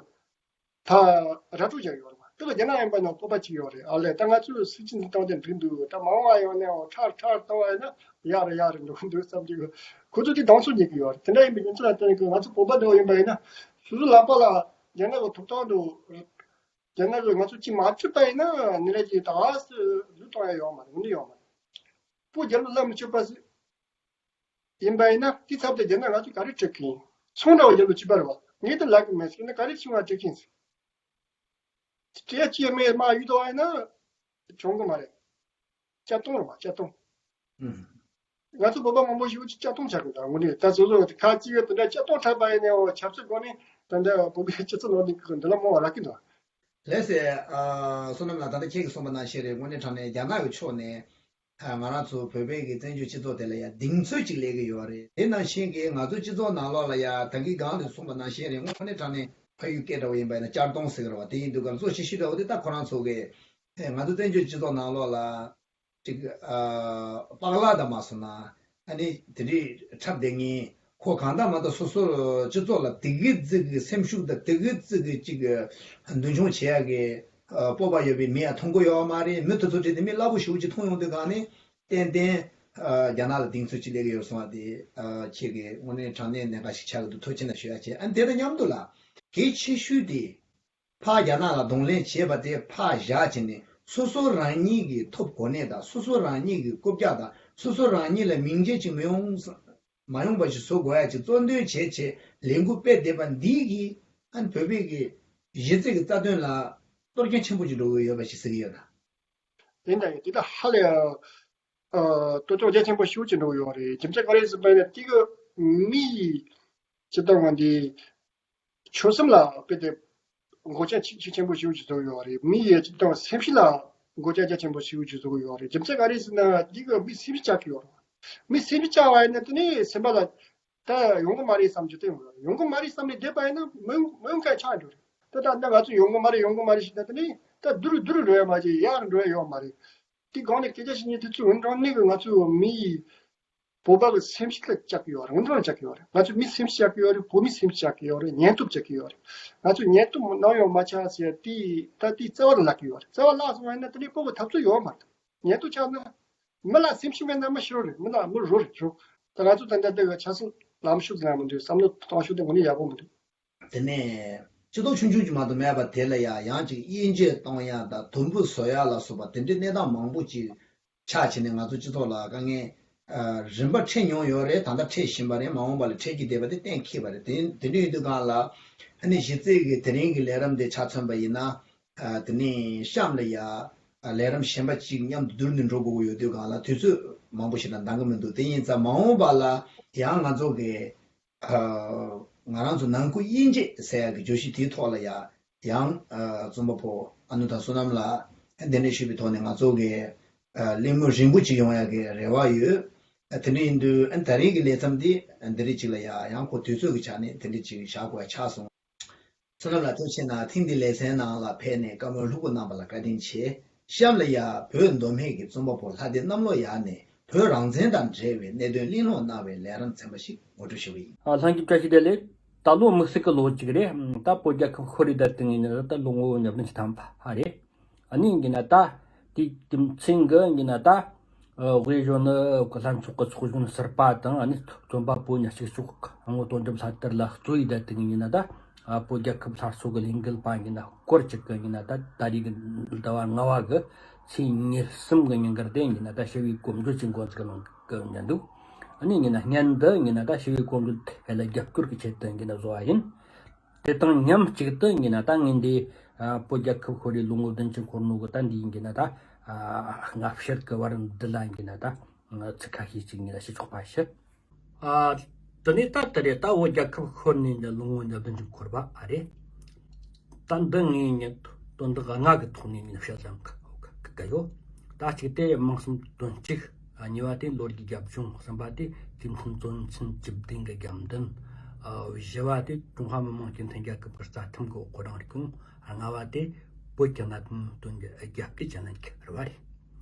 ད་ར་སྤྲོད་བྱ་གི་ཡོད་རེད་བ། དེ་གི་རྒྱ་ནག་ཡིན་པ་ན་སྤོབས་པ་ཅིག་ཡོད་རེད། ཨ་ལས་ད་ང་ཚོས་སྲིད་ཇུས་འདི་བཏང་དེ་འགྲིག་འདུག་ད་མ་འོངས་པ་ཡང་ནས་འོ་ཁྲག་ཁྲག་བཏང་བ་ཡིན་ན་ཡག་རེད་ཡག་རེད་འགྲོ་གི་འདུག་བསམ་གི་ཁོ་ཚོ་དེ་གདེང་ཚོད་རྙེད་གི་ཡོད་རེད། དེ་འདྲ་ཡིན་པའི་རྒྱུ་མཚན་ལ་བརྟེན་ནས་གི་ང་ཚོ་བོད་པ་འདྲ་བོ་ཡིན་པ་ཡིན་ན་སོ་སོ་ལག་པ་ལ་རྒྱ་ནག་གི་ཐོབ་ཐང་འདུག་རྒྱ་ནག་གིས་ང་ཚོ་གཅིག་མ་ཁྲིད་པ་ཡིན་ན་ནི་རེ་ཅིག་ད་ག་སེ་ལུས་གཏོང་ཡ་ཡོད་མ་རེད། དངོས་གནས་ཡོད་མ་རེད། སྤུ་རྒྱལ་ལོ་ལབ་མི་ཆོག་པ་ཟིག་ཡིན་པ་ཡིན་ན་དེའི་ཚབ་ཏུ་རྒྱ་ནག་ང་ཚོ་ག་རེ་སྤྲད་གི་ཡིན། ཚོང་འདྲ་བོ་རྒྱལ་ལོ་གཅིག་པ་རེད་བ། ངས་དེ་ལབ་གི་མེད་ཟེར་ན་ག་རེ་ཆུང་བ་སྤྲད་གི་ཡིན་ཟེར། སྤྲད་ཅི་མེད་མ་ཡུལ་དུ་བ་ཡིན་ན་གྱོང་གི་མ་རེད། ལྕགས་སྟོང་རེད་བ། ལྕགས་སྟོང་། ཨུམ། ང་ཚོ་བོད་པ་མང་པོ་ཞིག་ཅིག་ལྕགས་སྟོང་ཆགས་གི་འདུག་དངོས་གནས་ད་སོ་སོ་ཁ་གཅིག་གི་དེ་འདྲ་ལྕགས་སྟོང་འཁྲབ་པ་ཡིན་ནའང་ཆབ་སྲིད་སྒོ་ནས་དེ་འདྲ་བོད་པའི་སྤྱི་ཚོགས་ནང་ནས་འདི་ལ་རྨོངས་པ་རག་གི་འདུག་ལགས་སེ། ཨ་བསོད་ནམས་ལགས། ད་ལྟ་ཁྱེད་ཀྱིས་གསུངས་པ་ནང་བཞིན་རེད། དངོས་གནས་དྲང་གནས་རྒྱ་ནག་གི་ཕྱོགས་ནས་ཨ་ང་རང་ཚོ་བོད་པའི་གི་བཙན་བྱོལ་སྤྱི་ཚོགས་དེ་ལ་ཡ་གདེང་ཚོད་ཅིག་སླེབས་ཀྱི་ཡོད་རེད། དེ་ནང་བཞིན་གྱི་ང་ཚོ་སྤྱི་ཚོགས་ནང་ལོགས་ལ་ཡ་ད་གིན་སྒང་དུ་གསུངས་པ་ནང་བཞིན་རེད། དངོས་གནས་དྲང་གནས་ཕ་ཡུལ་སྐད་འདྲ་བོ་ཡིན་པ་ཡིན་ན་གཅར་རྡུང་ཟེར་གི་རེད་བ། དེ་ཡིན་དུས་སྐབས་གཙོ་ཆེ་ཤོས་འདྲ་བོ་དེ་ད་ཁོ་རང་ཚོ་གི་ཨེ་ང་ཚོ་བཙན་བྱོལ་སྤྱི་ཚོགས་ནང་ལོགས་ལ་ཅིག་ཨ་པགས་ལག་དང་མ་སོང་ན་ཨ་ནི་དེ་འདྲའི་འཁྲབ་བསྡད་མཁན་ཁོ་གང་ལྟར་མ་གཏོགས་སོ་སོ་སྤྱི་ཚོགས་ལ་དེ་གི་ཙི་གི་སེམས་ཤུགས་དང་དེ་གི་ཙི་གི་ཅིག་མདུན་མཆོང་བྱེད་ཡག་གི་ཨ་སྤོབས་པ་ཡོད་པའི་མི་ཡང་མཐོང་གི་ཡོད་མ་རེད། མི་དེ་ཚོ་བྲིས་ཏེ་མི་སླ་པོ་ཞེ་པོ་ཅིག་མཐོང་ཡོང་དུས་སྒང་ནས་ཏན་ཏན་ ཨ་རྒྱ་ནག་ལ་གདེང་ཚོད་ཅིག་སླེབས་ཀྱི་ཡོད་སོང་བ་དེ། ཨ་ཁྱེད་ཀྱིས་དངོས་གནས་དྲང་གནས་གནད་འགག་ཞིག་ཆགས་ཀྱི་འདུག་ཐུགས་རྗེ་ཆེ་གནང་ཞུ་ཡ་བྱས། ཨ་དེ་དང་མཉམ་དུ་ལ་གལ་ཆེ་ཤོས་དེ། ཕར་རྒྱ་ནག་ལ་གདོང་ལེན་བྱས་པ་དེ་ཕར་བཞག་བྱས་ནས། སོ་སོ་རང་ཉིད་ཀྱི་ཐོབ་གོ་གནས་དང་། སོ་སོ་རང་ཉིད་ཀྱི་རྐུབ་བཀྱག་དང་། སོ་སོ་རང་ཉིད་ལ་མིང་རྒྱན་ཅིག་མི་ཡོང་ས་མ་ཡོང་པ་ཞིག་བཟོ་དགོས་ཡ་ཅིག་གཙོ་འདོན་བྱས་བྱས་ལས་འགུལ་སྤེལ་བསྡད་པ་འདིས་ཀྱིས་ཨ་ནི་བོད་པའི་གི་གཞི་རྩའི་གི་རྩ་དོན་ལ་གཏོར་སྐྱོན་ཆེན་པོ་ཅིག་འགྲོ་གི་ཡོད་པ་ཞིག་ཟེར་གྱི་ཡོད་ན། ཡིན་ད་ཡིན། དེ་ད་ཧ་ལས་ཡ། ཨ་གཏོར་སྐྱོན་རྒྱ་ཆེན་པོ་ཞེ་པོ་ཅིག་འགྲོ་གི་ཡོད་རེད། རྒྱུ་མཚན་ག་རེ་ཟེར་བ་ཡིན་ན། དེ་གི་མི་ཡི་སྤྱིར་བཏང་ང་འདི་ཆོལ་གསུམ་ལ་དཔེ་དེ་མགོ་ཆ་ཆེ་ཆེ་ཆེན་པོ་ཞེ་པོ་ཅིག་བཟོ་གི་ཡོད་རེད། མི་ཡི་སྤྱིར་བཏང་སེམས་ཤུགས་ལ་མགོ་ཆ་རྒྱ་ཆེན་པོ་ཞེ་པོ་ཅིག་བཟོ་གི་ཡོད་རེད། རྒྱུ་མཚན་ག་རེ་ཟེར་ན། འདི་གི་མི་སེམས་ཤུགས་བཅག་གི་ཡོད་རེད། མི་སེམས་ཤུགས་བཅག་པ་ཡིན་ན་དེ་ནས་སེམས་པ་ལ་ད་ཡོང་གི་མ་རེད་བསམ་རྒྱུ་དེ་ཡོང་གི་རེད། ཡོང་གི་མ་རེད་བསམ་ནས་བསྡད་པ་ཡིན་ན་མི་ཡོང་མི་ཡོང་མཁན་ཆགས་འགྲོ་རེད། ད་ད་ད་ང་ཚོ་ཡོང་གི་མ་རེད་ཡོང་གི་མ་རེད་ཞེས་ད་དེ་ནས་ད་རྡུལ་རྡུལ་འགྲོ་ཡ་མ་བྱེད། ཡར་འགྲོ་ཡ་ཡོད་མ་རེད། དེ་སྒང་ནས་སྐད་ཆ་བཤད་མཁན་དེ་ཚོ་འོན་ཀྱང་ནི་གི་ང་ཚོའི་མི་ཡི་བོད་པ་གི་སེམས་ཤུགས་ལ་བཅག་གི་ཡོད་རེད། འོན་ཀྱང་བཅག་གི་ཡོད་རེད། ང་ཚོའི་མི་སེམས་ཤུགས་བཅག་གི་ཡོད་རེད། བོད་མི་སེམས་ཤུགས་བཅག་གི་ཡོད་རེད། ཉན་སྟོབས་བཅག་གི་ཡོད་རེད། ང་ཚོས་ཉན་སྟོབས་ནམ་ཡང་མ་ཆག་ཟེར་ཡ་དེ་ད་དེའི་རྩ་བ་ལ་བརླག་གི་ཡོད་རེད། རྩ་བ་བརླག་སོང་བ་ཡིན་ན་དེ་ནས་སྤོ་བོ་འཐབ་རྩོད་ཡོད་མ་རེད། ཉན་སྟོབས་ཆག་ན་མི་ལ་སེམས་ཤུགས་མེད་ན་མི་ཤི་རོ་རེད། མི་ལ་མི་རོ་རེད་རོ། ད་ང་ཚོ་ད་ལྟ་དེ་ག་ཆབ་སྲིད་ལམ་ཕྱོགས་ཟེར་ཡ་མི་འདུག་བསམ་བློ་གཏོང་ཕྱོགས་དེ་དངོས་གནས་ཡག་པོ་མི་འདུག་དེ་ནས་སྤྱི་ཚོགས་ཆུང་ཆུང་ཅིག་མ་གཏོགས་མེད་པ་དེ་ལ་ཡ་ཡང་ཅིག་དབྱེ་འབྱེད་གཏོང་ཡ་དང་དུམ་བུ་བཟོ་ཡ་ལ་སོགས་པ་དེ་འདྲའི་གནས་སྟངས་མང་པོ་ཅིག་ཆགས་བྱས་ནས་ང་ཚོ་སྤྱི་ཚོགས་ལ་དཀའ་ངལ་ཨ་རིམ་པ་འཕྲད་མྱོང་ཡོད་རེད། ད་ལྟ་འཕྲད་བཞིན་པ་རེད། མ་འོངས་པ་ལ་འཕྲད་རྒྱུ་བསྡད་པ་དེ་གཏན་འཁེལ་བ་རེད། དེ་དེ་འདྲ་ཡིན་དུས་སྒང་ལ་ཨ་ནི་གཞི་རྩའི་གི་དེ་རིང་གི་ལས་རིམ་དེ་ཆ་མཚོན་པ་ཡིན་ན། ཨ་དེ་ནས་གཤམ་ལ་ཡ་ཨ་ལས་རིམ་གཞན་པ་ཅིག་མཉམ་དུ་བསྡུར་ནས་འགྲོ་དགོས་ཀྱི་ཡོད་དུས་སྒང་ལ་དུས་ཚོད་མང་པོ་ཞིག་ལ་འདང་གི་མི་འདུག་དེ་ཡིན་ཙང་མ་འོངས་པ་ལ་ཡང་ང་ཚོ་གི་ཨ་ང་རང་ཚོ་ནང་ཁུལ་དབྱེ་འབྱེད་ཟེར་ཡག་གི་བརྗོད་གཞི་དེའི་ཐོག་ལ་ཡ་ཡང་ཨ་རྩོམ་པ་པོ་ཨ་ནུ་དང་བསོད་ནམས་ལགས་གདན་འདྲེན་ཞུས་པའི་ཐོག་ནས་ང་ཚོ་གི་ཨ་གླེང་མོལ་རིང་པོ་ཅིག་ཡོང་ཡག་གི་རེ་བ་ཡོད། ཨ་དེ་འདྲ་ཡིན་དུས་ཨ་ད་རེས་ཀྱི་ལས་མཚམས་འདི་འདི་འདྲ་ཅིག་ལ་ཡ་ཡང་ཁོ་དུས་ཚོད་ཀྱི་ཆ་ནས་དེ་འདྲ་ཅིག་བཞག་དགོས་ཡ་ཆགས་སོང་། བསོད་ནམས་ལགས་ཐུགས་རྗེ་གནང་། ཐེངས་འདིའི་ལེ་ཚན་ནང་ལ་ཕེབས་ནས་བཀའ་མོལ་ལྷུག་པོ་གནང་པ་ལ་བཀའ་དྲིན་ཆེ། གཤམ་ལ་ཡ་བོད་མདོ་སྨད་ཀྱི་རྩོམ་པ་པོ་ལྷ་སྡེ་གནམ་ལོ་ཡག་ནས་བོད་རང་བཙན་དང་འབྲེལ་བའི་གནད་དོན་གླེང་སློང་གནང་བའི་ལས་རིམ་ཚན་པ་ཞིག་ངོ་སྤྲོད་ཞུ་གི་ཡིན། ཨ་ལྷན་རྒྱས་བཀྲ་ཤིས་བདེ་ལེགས། ད་ལོ་དམིགས་བསལ་གྱི་ལོ་གཅིག་རེད། ད་བོད་རྒྱལ་ཁབ་ཤོར་རེད། ད་དེ་ངས་ནི་ད་ལོ་ངོ་བོ་ཉིས་བདུན་ཅུ་ཐམ་པ་རེད། ཨ་ནི་ཡིན་གྱི་ན་ད་དེའི་རྒྱུ་མཚན་གྱི་ཡིན་གྱི་ན་ད་དབུས་གཞུང་ནི་ལྷན་ཚོགས་ཀྱི་ཚོགས་གཞོན་ཟུར་པ་དང་། ཨ་ནི་རྩོམ་པ་པོ་ཉ་གཅིག་ལྕོགས་ངོ་དོན་གྲུབ་ལྷ་དར་ལ་གཙོ་ཡི་ད་དེ་ཡིན་གྱི་ན་ད་བོད་རྒྱལ་ཁབ་སླར་གསོ་གི་ལས་འགུལ་པ་ཡིན་གྱི་ན་སྐོར་གཅིག་གི་ཡིན་གྱི་ན་ད་ད་རེས་ཀྱི་ཟླ་བ་ལྔ་བ་གི་ཚེས་ཉེར་གསུམ་གྱི་ཉིན་དཀར་དེ་ཡིན་གྱི་ན་ད་ཞི་བའི་གོམ་བགྲོད་ཅིག་འགོ་འཛུགས་གནང་གི་ཡིན་འདུག་ཨ་ནི་ཡིན་གྱི་ན་སྔོན་དུ་ཡིན་གྱི་ན་ད་ཞི་བའི་གོམ་བགྲོད་དེ་ལ་རྒྱབ་སྐྱོར་གྱི་ཆེད་དུ་ཡིན་གྱི་ན་བཟོ་བ་ཡིན། དེ་དང་མཉམ་གཅིག་ཏུ་ཡིན་གྱི་ན་ད་ངས་འདི་ཨ་བོད་རྒྱལ་ཁབ་ཤོར་རེ་ལོ་ངོ་བདུན་ཅུ་འཁོར་ནོ་གི་ད་འདི་ཡིན་གྱི་ན་ད་ཨ་སྔ་ཕྱིར་གྱི་བར་འདི་ལ་ཡིན་གྱི་ན་ད་ཚིག་ཁ་ཤས་ཅིག་ཡིན་གྱི་ན་ཞུ་ཆོག་པ་ཞུ། ཨ་དེ་ནས་ད་དེ་རེད། ད་བོད་རྒྱལ་ཁབ་ཤོར་ནས་འདི་ལོ་ངོ་བདུན་ཅུ་འཁོར་བ་ཨ་རེད། ད་འདི་ངས་ངས་དོན་དག་ལྔ་གི་ཐོག་ནས་ངས་བཤད་ལམ་གི་གི་ཡོད། ད་གཅིག་དེ་དམངས་སེམས་དོན་གཅིག་གཉིས་པ་དེ་ལོ་རྒྱུས་རྒྱབ་ལྗོངས། གསུམ་པ་དེ་དུས་མཐུན་དོན་ཚན་བཅུ་བདུན་གྱི་རྒྱབ་མདུན། བཞི་བ་དེ་ཀྲུང་ཧྭ་མི་དམངས་སྤྱི་མཐུན་རྒྱལ་ཁབ་ཀྱི་རྩ་ཁྲིམས་ཀྱི་འོག་གི་རང་རིགས་ཁུངས། ལྔ་བ་དེ་བོད་ཀྱི་གནད་དོན་དོན་གྱི་རྒྱབ་སྐྱོར་བྱེད་ལེན་གྱི་རེ་བ་རེད།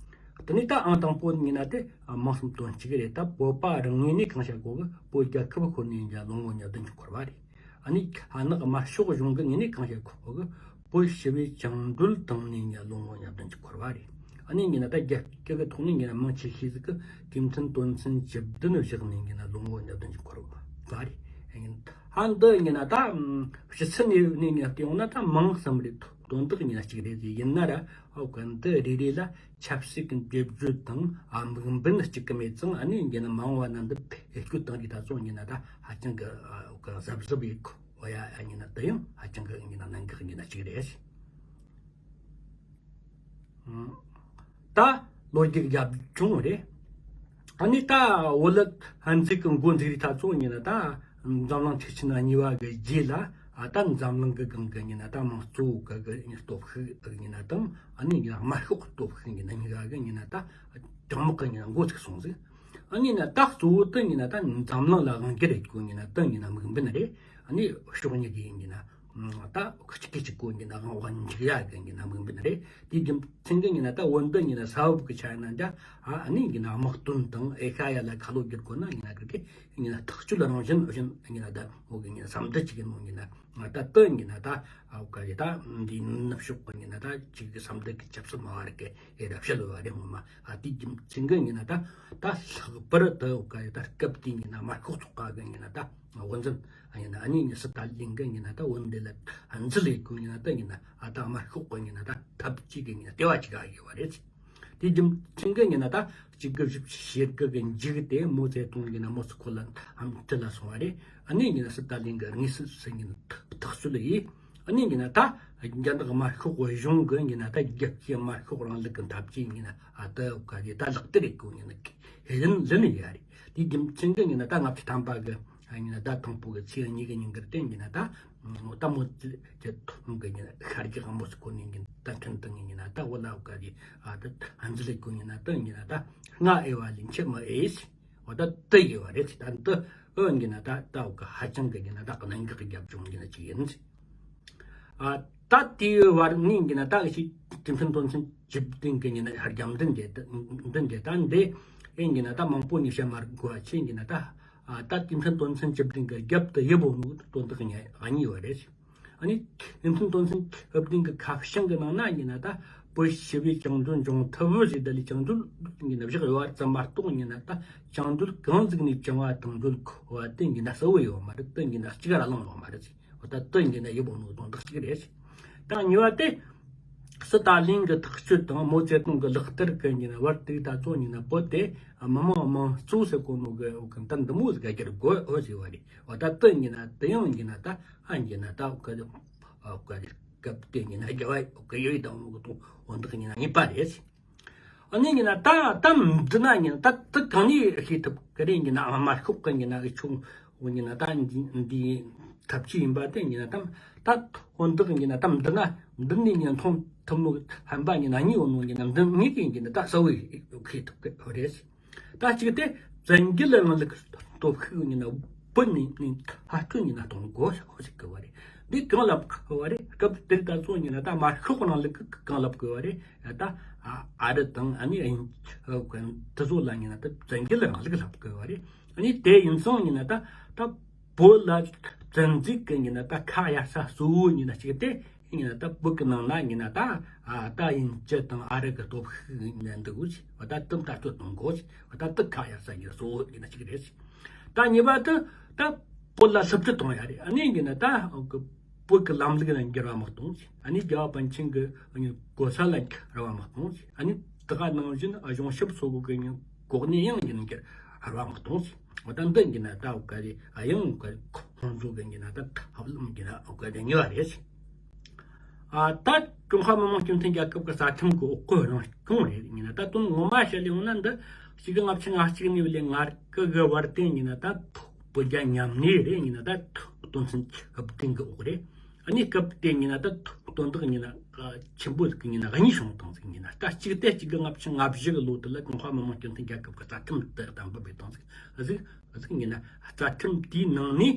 དེ་ནས་ད་ཨང་དང་པོ་ཡིན་ན་དེ་དམངས་སེམས་དོན་གཅིག་རེད། ད་བོད་པ་རང་ངོས་ནས་གང་བཤད་དགོས་གི་བོད་རྒྱལ་ཁབ་ཤོར་ནས་ཡིན་ཀྱང་ལོ་ངོ་ཉི་བདུན་ཅུ་འཁོར་བ་རེད། ཨ་ནི་ཨ་ནག་དམར་ཤོག་གཞུང་གི་ངོས་ནས་གང་བཤད་དགོས་གི་བོད་ཞི་བའི་བཅིངས་འགྲོལ་བཏང་ནས་ཡིན་ཀྱང་ལོ་ངོ་ཉི་བདུན་ཅུ་འཁོར་བ་རེད། ཨ་ནི་ཡིན་ན་ད་རྒྱ་སྐྱེད་ཀྱི་ཐོག་ནས་ཡིན་ན་མང་ཆེ་ཤོས་ཟིག་གི་དུས་མཐུན་དོན་ཚན་བཅུ་བདུན་བཞག་ནས་ཡིན་ན་ལོ་ངོ་ཉི་བདུན་ཅུ་འཁོར་བ་རེད། ཨ་འདི་ཡིན་ན་ད་ཕྱི་ཚུལ་ནས་ནས་ནས་བལྟས་ཡོང་ན་ད་མང་གསུམ་རེད། དོན་དག་ཡིན་ན་གཅིག་རེད། ཡིན་ན་ར་ཨོ་གི་འདི་རེ་རེ་ལ་ཆབ་སྲིད་ཀྱི་འགྲེལ་བརྗོད་དང་ཨ་དམིགས་འབེན་གཅིག་གི་མེད་ཙང་། ཨ་ནི་ཡིན་ན་མ་འོངས་པ་ན་འདི་བེད་སྤྱོད་བཏང་རིགས་ད་ཚོ་ཡིན་ན་ད་ཧ་ཅང་གི་ཨོ་གི་གཟབ་གཟབ་ཡིན་དགོས་ཡ། ཡིན་ན་འདི་ཡང་ཧ་ཅང་གི་ཡིན་ན་གནད་འགག་ཡིན་ན་གཅིག་རེད། ད་ལོ་རྒྱུས་རྒྱབ་ལྗོངས་རེད། ཨ་ནི་ད་བོད་ལ་ཧན་ཚིག་གི་འགོ་འཛུགས་རིགས་ད་ཚོ་ཡིན་ན་ད་འཛམ་གླིང་མཐུན་རྐྱེན་གཉིས་པ་གི་རྗེས་ལ་ཨ་ད་འཛམ་གླིང་གི་སྒང་གི་ཡིན་ན་ད་དམངས་གཙོ་གི་གི་སྟོབས་ཤུགས་ཡིན་ན་དང་། ཨ་ནི་ཡིན་ན་དམར་ཤོག་སྟོབས་ཤུགས་ཡིན་ན་གཉིས་ཀ་གི་ཡིན་ན་ད་དྲང་མོ་གི་ཡིན་ན་འགོ་ཚུགས་སོང་ཟིག་ཨ་ནི་ན་ད་གཙོ་བོ་དེ་ཡིན་ན་ད་འཛམ་གླིང་ལ་དབང་སྒྱུར་ཡེད་རྒྱུ་ཡིན་ན་དེ་ཡིན་ན་དམིགས་འབེན་རེད། ཨ་ནི་ཕྱོགས་གཉིས་ཀྱི་ཡིན་ན་ད་གཅིག་གིས་གཅིག་གོ་ཡིན་ན་དབང་བ་འཇུག་ཡ་གི་ཡིན་ན་དམིགས་འབེན་རེད། དེའི་རྒྱུ་མཚན་གྱིས་ཡིན་ན་ད་བོད་འདི་ཡིན་ན་ས་བབ་ཀྱི་ཆ་ཡིན་ན་འདྲ། ཨ་ནི་ཡིན་ན་དམག་དོན་དང་ཨེ་ཤ་ཡ་ལ་ཁ་ལོ་བསྒྱུར་དགོས་ན་ཡིན་ན་གི་གི་ ཡིན་ན་ཐག་གཅོད་རང་བཞིན་བཞིན་ཡིན་ན་ད་འོ་གི་ཡིན་ན་བསམ་འདུན་ཅིག་ཡིན་ནོ་ཡིན་ན་ད་དེ་ཡིན་ན་ད་འོ་ག་ཡི་ད་འདི་ནུབ་ཕྱོགས་གི་ཡིན་ན་ད་ཅིག་གི་བསམ་འདུན་གི་ཆབ་སྲིད་མ་བ་རིག་གི་ཡི་རབ་བཤད་ལོ་བ་རེད་སྔོན་མ། ཨ་དེ་རྒྱུ་མཚན་གི་ཡིན་ན་ད་ད་ལྷག་པར་དུ་འོ་ག་ཡི་ད་སྐབས་དེ་ཡིན་ན་དམར་ཤོག་ཚོགས་པ་གི་ཡིན་ན་ད་དབུ་འཛིན་ཡིན་ན་ཨ་ནི་ཡིན་ན་སི་ཏཱ་ལིན་གི་ཡིན་ན་ད་བོད་འདི་ལ་འཛུལ་ལས་གི་ཡིན་ན་ད་ཡིན་ན་ཨ་ད་དམར་ཤོག་གི་ཡིན་ན་ད་འཐབ་ཇུས་གི་ཡིན་ན་ལྟེ་བ་ཅིག་ག་ཡོད་བ་རེད། དེ་རྒྱུ་མཚན་གྱིས་ཡིན་ན་ད་གཅིག་དགུ་བཞི་བཅུ་ཞེ་དགུ་གི་མཇུག་དེ་མའོ་ཙེ་ཏུང་ཡིན་ན་མོ་སི་ཁོ་ལ་ཧམ་ཁྲིད་ལ་སོང་བ་རེད། ཨ་ནི་ཡིན་ན་སི་ཏཱ་ལིན་གྱི་དངོས་སུ་སུ་ཡིན་ཐག་གཅོད་ཡིན། ཨ་ནི་ཡིན་ན་ད་རྒྱ་ནག་དམར་ཤོག་གཞུང་གི་ཡིན་ན་ད་རྒྱལ་སྤྱིའི་དམར་ཤོག་རིང་ལུགས་ཀྱི་འཐབ་ཇུས་ཡིན་ན་ཨ་ད་ག་ཡི་ད་ལག་བསྟར་རེད་གོ་ཡིན་ན་ཧེ་རན་ལིན་ཡ་རེད། དེ་རྒྱུ་མཚན་གྱིས་ཡིན་ན་ད་ལྔ་བཅུ་ཐམ་པ་གི་ཡིན་ན་ད་དང་པོ་གི་ཚེས་གཉིས་གི་ཉིན་དཀར་དེ་ཡིན་ན་ད་ད་མོ་ཙི་ཐུང་གི་ཉིན་ཤར་རྒྱག་མོ་སི་ཁོ་ནས་ཉིན་ད་ཁྲིན་ཏང་ཉིན་ན་ད་བོ་ལ་ག་རི་ཨ་ད་ཧན་ཛི་ལི་ཀུ་ཉིན་ན་ད་ཉིན་ན་ད་ང་ཨེ་བ་ལིན་ཆེ་མ་ཨེ་ཤི་བ་ད་ཏི་ཡི་བ་རེད་ད་ཏི་ཨོ་ཉིན་ན་ད་ད་ག་ཧ་ཅང་གི་ཉིན་ན་ད་གནད་འགག་རྒྱབ་ཅུང་ཉིན་ན་ཅི་ཡིན། ཨ་ད་དེའི་བར་ནས་ཉིན་ན་ད་གི་ཅི་ཀྲིན་ཕིན་དོན་ཚན་བཅུ་བདུན་གི་ཉིན་ན་རྒྱབ་འདི་འདི་འདི་འདི་ད་འདི་ཨེ་ཉིན་ན་ད་མང་པོ་ཉིན་ཤ་མར་གོ་བ་ཆེ་ཉིན་ན་ད། ཨ་ད་ཀྲིན་ཕིན་དོན་ཚན་བཅུ་བདུན་གི་རྒྱབ་ཏུ་ཡི་བོ་ནུ་དོན་དག་ཉ་གཉིས་ཡོད་རེད། ཨ་ནི་ཀྲིན་ཕིན་དོན་ཚན་བཅུ་བདུན་གི་ཁ་བྱང་གི་ནང་ན་ཡིན་ན་ད་བོད་ཞི་བའི་བཅིངས་འགྲོལ་འབྱུང་ཐུབ་བོ་ཞིག་ད་ལི་བཅིངས་འགྲོལ་ཡིན་ན་བཞག་ཡོད་བ་ཙམ་མ་གཏོགས་ཡིན་ན་ད་བཅིངས་འགྲོལ་གང་ཟིག་ནས་བཅིངས་བ་བཏང་འགྲོལ་གོ་བ་དེ་ཡིན་ན་གསལ་བོ་ཡོད་མ་རེད། དེ་ཡིན་ན་གཅིག་ར་ལངས་ཡོད་མ་རེད། ད་དེ་ཡིན་ན་ཡི་བོ་ནུ་དོན་དག་གཅིག་རེད། ད་གཉིས་པ་དེ། སི་ཏཱ་ལིན་གྱི་ཐག་གཅོད་དང་མའོ་ཙེ་ཏུང་གི་ལག་བསྟར་གྱི་ཉིན་བར་དུ་ད་གཙོ་ཉིན་པོ་དེ་མི་དམངས་དམངས་གཙོ་ཟེར་གོ་ནོ་གི་འོག་གི་མདུན་འདི་མོ་ཟིག་ག་གྱུར་དགོས་ཨོ་ཟེར་བ་རེད། འོ་ད་དེ་ཉིན་དེ་ཡང་ཉིན་ད་ཨ་ཉིན་ད་འོག་གི་འོག་གི་སྐབས་དེ་ཉིན་རྒྱ་བ་འོག་གི་ཡོད་དང་ནོ་གི་དོ་འོ་འདི་ཉིན་གཉིས་པ་རེད། ཨ་ནི་ཉིན་ད་ད་འདི་ན་ཉིན་ད་དེ་གང་ནས་ཤེས་ཐུབ་གི་རེད། ཉིན་དམར་ཤོག་གི་ཉིན་གི་ཆུང་འོ་ཉིན་ད་འདི་འདི་ཐབས་ཇུས་ཡིན་པ་དེ་ཉིན་ད་ད་འོ་འདི་ཉིན་ད་འདི་ན་འདི་ནས་ཉིན་མཐོང་ཐུབ་ནོ་ཧམ་པ་ཉིན་གཉིས་འོ་ནོ་ཉིན་འདི་ངེད་ཀྱི་ཉིན་ད་གསལ་བོ་ཤེས་ཐུབ་གི་རེད། ད་གཅིག་དེ་བཙན་རྒྱལ་རིང་ལུགས་སྟོབས་ཤུགས་ཉིན་བོད་ནས་ནས་ཧ་ཐུ་ཉིན་གཏོང་དགོས་ཟེར་གི་བ་རེད། འདི་གང་ལབ་གི་བ་རེད། སྐབས་དེར་ད་གཙོ་ཉིན་ད་དམར་ཤོག་རིང་ལུགས་གང་ལབ་གི་བ་རེད། ད་ཨ་རི་དང་ཨ་ནི་དེ་ཚོ་ལ་ཉིན་ད་བཙན་རྒྱལ་རིང་ལུགས་ལབ་གི་བ་རེད། ཨ་ནི་དེ་ཡིན་སོང་ཉིན་ད་ད་བོད་ལ་བཙན་འཛུལ་གི་ཉིན་ད་ཁ་གཡར་ས་གཙོ་བོ་ཉིན་གཅིག་དེ། ཡིན་ན་ད་བོད་ཀྱི་ནང་ན་ཡིན་ན་ད་ཨ་ད་དབྱིན་ཇི་དང་ཨ་རི་གི་སྟོབས་ཤུགས་ཡིན་ན་འདུག་ཅེས་པ་ད་དུམ་ལྟ་སྤྱོད་གཏོང་དགོས་ཅེས་པ་ད་དུ་ཁ་ཡར་ས་ཡིན་གཙོ་བོ་ཡིན་ན་གཅིག་རེད། ད་གཉིས་པ་དུ་ད་བོད་ལ་སློབ་ཁྲིད་གཏོང་ཡ་རེད། ཨ་ནི་ཡིན་ན་ད་བོད་ཀྱི་ལམ་ལུགས་ལ་འགྱུར་བ་མི་གཏོང་ཅེས། ཨ་ནི་རྒྱལ་བ་པཎ་ཆེན་གྱི་གོ་ས་ལ་འགྱུར་བ་མི་གཏོང་ཅེས། ཨ་ནི་ད་ག་ནང་བཞིན་གཞུང་ཞབས་སོ་གོ་གི་གོ་གནས་ཡང་ཡིན་འགྱུར་བ་མི་གཏོང་ཅེས། འོ་ད་འདི་ཡིན་ན་ད་འོ་ག་རེ་ཨ་ཡང་འོ་ག་རེ་ཁོང་ཚོ་གི་ཡིན་ན་ད་ཧབ་ལམ་ཡིན་ན་འོ་ག་རེ་ཉེ་བ་རེད། ཨ་ད་ཀྲུང་ཧྭ་མི་དམངས་སྤྱི་མཐུན་རྒྱལ་ཁབ་ཀྱི་རྩ་ཁྲིམས་ཀྱི་འོག་གི་རང་སྐྱོང་རེད། ཡིན་ན་ད་དོན་ངོ་མ་བཤད་ལེ་ཡོང་ན་འདི་གཅིག་དགུ་ལྔ་བཅུ་ང་གཅིག་ནས་བླངས་ལྔ་དགུ་གི་བར་དེ་ཡིན་ན་ད་བོད་རྒྱ་མཉམ་གནས་རེད། ཡིན་ན་ད་དོན་ཚན་བདུན་གི་འོག་རེད། ཨ་ནི་སྐབས་དེ་ཉིན་ན་ད་དོན་དག་ཉིན་ན་ཆེན་པོ་ཟིག་གི་ཉིན་ན་གཉིས་བྱུང་བཏང་ཟིག་ཉིན་ན་ད་གཅིག་དེ་གཅིག་གི་ལྔ་བཅུ་ང་བཞི་གི་ལོ་དེ་ལ་ཀྲུང་ཧྭ་མི་དམངས་སྤྱི་མཐུན་རྒྱལ་ཁབ་ཀྱི་རྩ་ཁྲིམས་དེ་གཏན་འབེབས་བཏང་ཟིག་ཟིག་ཟིག་ཉིན་ན་རྩ་ཁྲིམས་དེའི་ནང་ནས་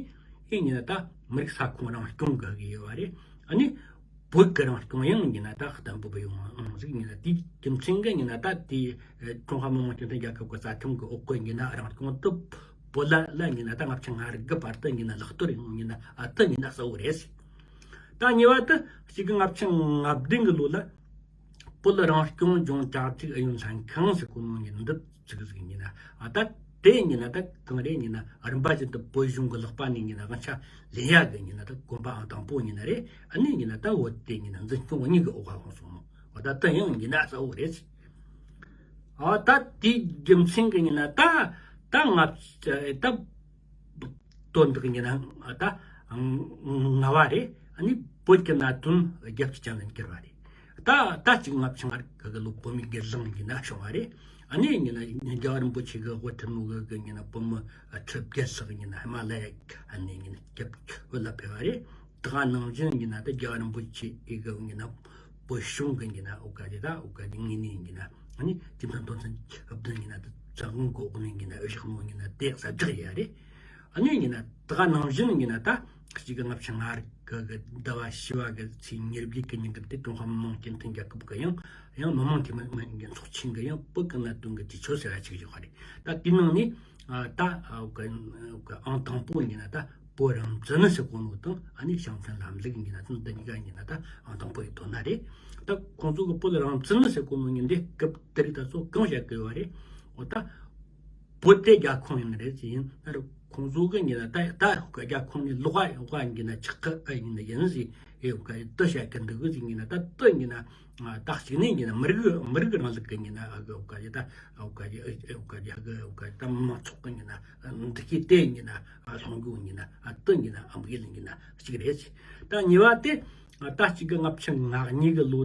ཨེ་ཉིན་ན་ད་མི་རིགས་ས་ཁོངས་རང་སྐྱོང་དགོས་གི་ཡོད་བ་རེད། ཨ་ནི་བོད་ཀྱི་རང་སྐྱོང་ཡང་ཉིན་ན་ད་གཏན་འབེབས་ཡོང་ཟིག་ཉིན་ན་དེའི་རྒྱུ་མཚན་གི་ཉིན་ན་ད་དེ་ཀྲུང་ཧྭ་མི་དམངས་སྤྱི་མཐུན་རྒྱལ་ཁབ་ཀྱི་རྩ་ཁྲིམས་ཀྱི་འོག་གི་ཉིན་ན་རང་སྐྱོང་དུ་བོད་ལ་ལ་ཉིན་ན་ད་ལྔ་བཅུ་ང་དགུ་བར་དུ་ཉིན་ན་ལག་བསྟར་ཡོང་ཉིན་ན་ཨ་ད་ཉིན་ན་གསལ་བོ་རེད། ད་གཉིས་པ་དེ་གཅིག་གི་ལྔ་བཅུ་ང་བདུན་གི་ལོ་ལ་བོད་ལ་རང་སྐྱོང་ལྗོངས་བསྐྱར་སྒྲིག་ཨུ་ཡོན་ལྷན་ཁང་ཟེར་གོ་ནོ་ཉིན་འདི་ཚིག་ཟིག་ཉིན་ན་ཨ་ད་དེ་ཉིན་ན་ད་གང་རེད་ཉིན་ན་རིམ་པ་བཞིན་དུ་བོད་གཞུང་གི་ལག་པ་ནས་ཉིན་ན་དབང་ཆ་ལེན་ཡ་གི་ཉིན་ན་ད་གོམ་པའང་དང་པོ་ཉིན་ན་རེད། ཨ་ནི་ཉིན་ན་ད་བོད་དེ་ཉིན་ན་འཛིན་སྐྱོང་གཉིས་ཀྱི་འོག་ག་ལྷུང་སོང་ནོ། ཨ་ད་དེ་ཡང་ཉིན་ན་གསལ་བོ་རེད། ཨ་ད་དེའི་རྒྱུ་མཚན་གྱི་ཉིན་ན་ད་ད་ང་ད་དོན་དག་ཉིན་ན་ད་ང་བ་རེད། ཨ་ནི་བོད་ཀྱི་གནད་དོན་རྒྱབ་ཀྱི་ཅང་ལ་འགྱུར་བ་རེད། ད་ད་གཅིག་ལྔ་བཅུ་ང་དགུ་གི་ལོ་བོད་མི་སྒེར་ལངས་ཉིན་ན་བྱུང་བ་རེད། ཨ་ནི་ཉིན་ན་རྒྱལ་བ་རིན་པོ་ཆེ་གི་དབུ་ཁྲིད་ནོ་གི་གི་ཉིན་ན་བོད་མི་ཁྲི་བརྒྱད་ལྷག་ཉིན་ན་ཧི་མ་ལ་ཡ་ཨ་ནི་ཉིན་ན་རྒྱབ་བོད་ལ་ཕེབས་པ་རེད། ད་ག་ནང་བཞིན་ཡིན་ན་ད་རྒྱལ་བ་རིན་པོ་ཆེ་ཨི་གི་ཡིན་ན་བོད་གཞུང་གི་ཡིན་ན་ཨོ་ག་རེ་ད་ཨོ་ག་རེ་ངེས་ནས་ཡིན་ན་ཨ་ནི་ཁྲིམས་ཐང་དོན་ཚན་བདུན་ཡིན་ན་ད་བཙན་དབང་གི་འོག་ནས་ཡིན་ན་བཞག་ནོ་ཡིན་ན་དེ་གསལ་བསྒྲགས་ཡ་རེད། ཨ་ནི་ཡིན་ན་ད་ག་ནང་བཞིན་ཡིན་ན་ད་གཅིག་གི་ལྔ་བཅུ་ང་དགུ་གི་ཟླ་བ་བཞི་བ་གི་ཚེས་ཉེར་བརྒྱད་གི་ཉིན་གི་དེ་ཀྲུང་ཧྭ་མི་དམངས་སྤྱི་མཐུན་རྒྱལ་ཁབ་གི་ཡང་ཡང་མི་དམངས་འཐུས་མི་མི་ཡིན་ཚོགས་ཆེན་གི་ཡང་བོད་གི་གནད་དོན་གི་དུས་ཚོད་ཟེར་བ་ཅིག་ཡོད་པ་རེད། ད་དེའི་ནང་ནས་ ད་ཨང་དང་པོ་ཡིན་ན་ད་བོད་རང་བཙན་ཟེར་གོ་ནོ་དང་ཨ་ནི་ཞིང་བྲན་ལམ་ལུགས་ཡིན་ན་ད་འདི་གཉིས་ཀ་ཡིན་ན་ད་ཨང་དང་པོ་ཡིན་དོ་ན་རེད། ད་ཁོང་ཚོ་གི་བོད་རང་བཙན་ཟེར་གོ་ནོ་ཡིན་དེ་སྐབས་དེ་རིགས་ད་ཚོ་གང་བཤད་གི་ཡོད་རེད། འོ་ད་བོད་དེ་རྒྱལ་ཁོངས་ཡིན་ནི་རེད་ཅེས་ཡིན་ན་རེད། ཁོང་ཚོ་གི་ཡིན་ན་ད་ད་རྒྱལ་ཁོངས་ནས་ལོག་པ་ཡོང་བ་ཡིན་ན་ཆགས་ཀི་ཨ་ཡིན་ན་ཡིན་ཟིག་ཨེ་ཡོད་ཀ་ཡིན་དུ་བཤད་གི་འདུག་གི་ཟིག་ཡིན་ན་ད་དུ་ཡིན་ན། ད་གཅིག་ནས་ཡིན་ན་མི་རིགས་མི་རིགས་རིང་ལུགས་ཀྱི་ཡིན་ན་ཨ་གི་ཨོ་ག་ཡི་ད་ཨོ་ག་ཡི་ཨོ་ག་ཡི་ཨ་གི་ཨོ་ག་ཡི་ད་མང་ཚོགས་ཀྱི་ཡིན་ན་འདི་གི་དེ་ཡིན་ན་ལྷུང་རྒྱུ་ཡིན་ན་ཨ་དུ་ཡིན་ན་ཨམ་གི་ལ་ཡིན་ན་གཅིག་རེད། ད་གཉིས་པ་དེ་ད་གཅིག་གི་ལྔ་བཅུ་ང་གཉིས་གི་ལོ་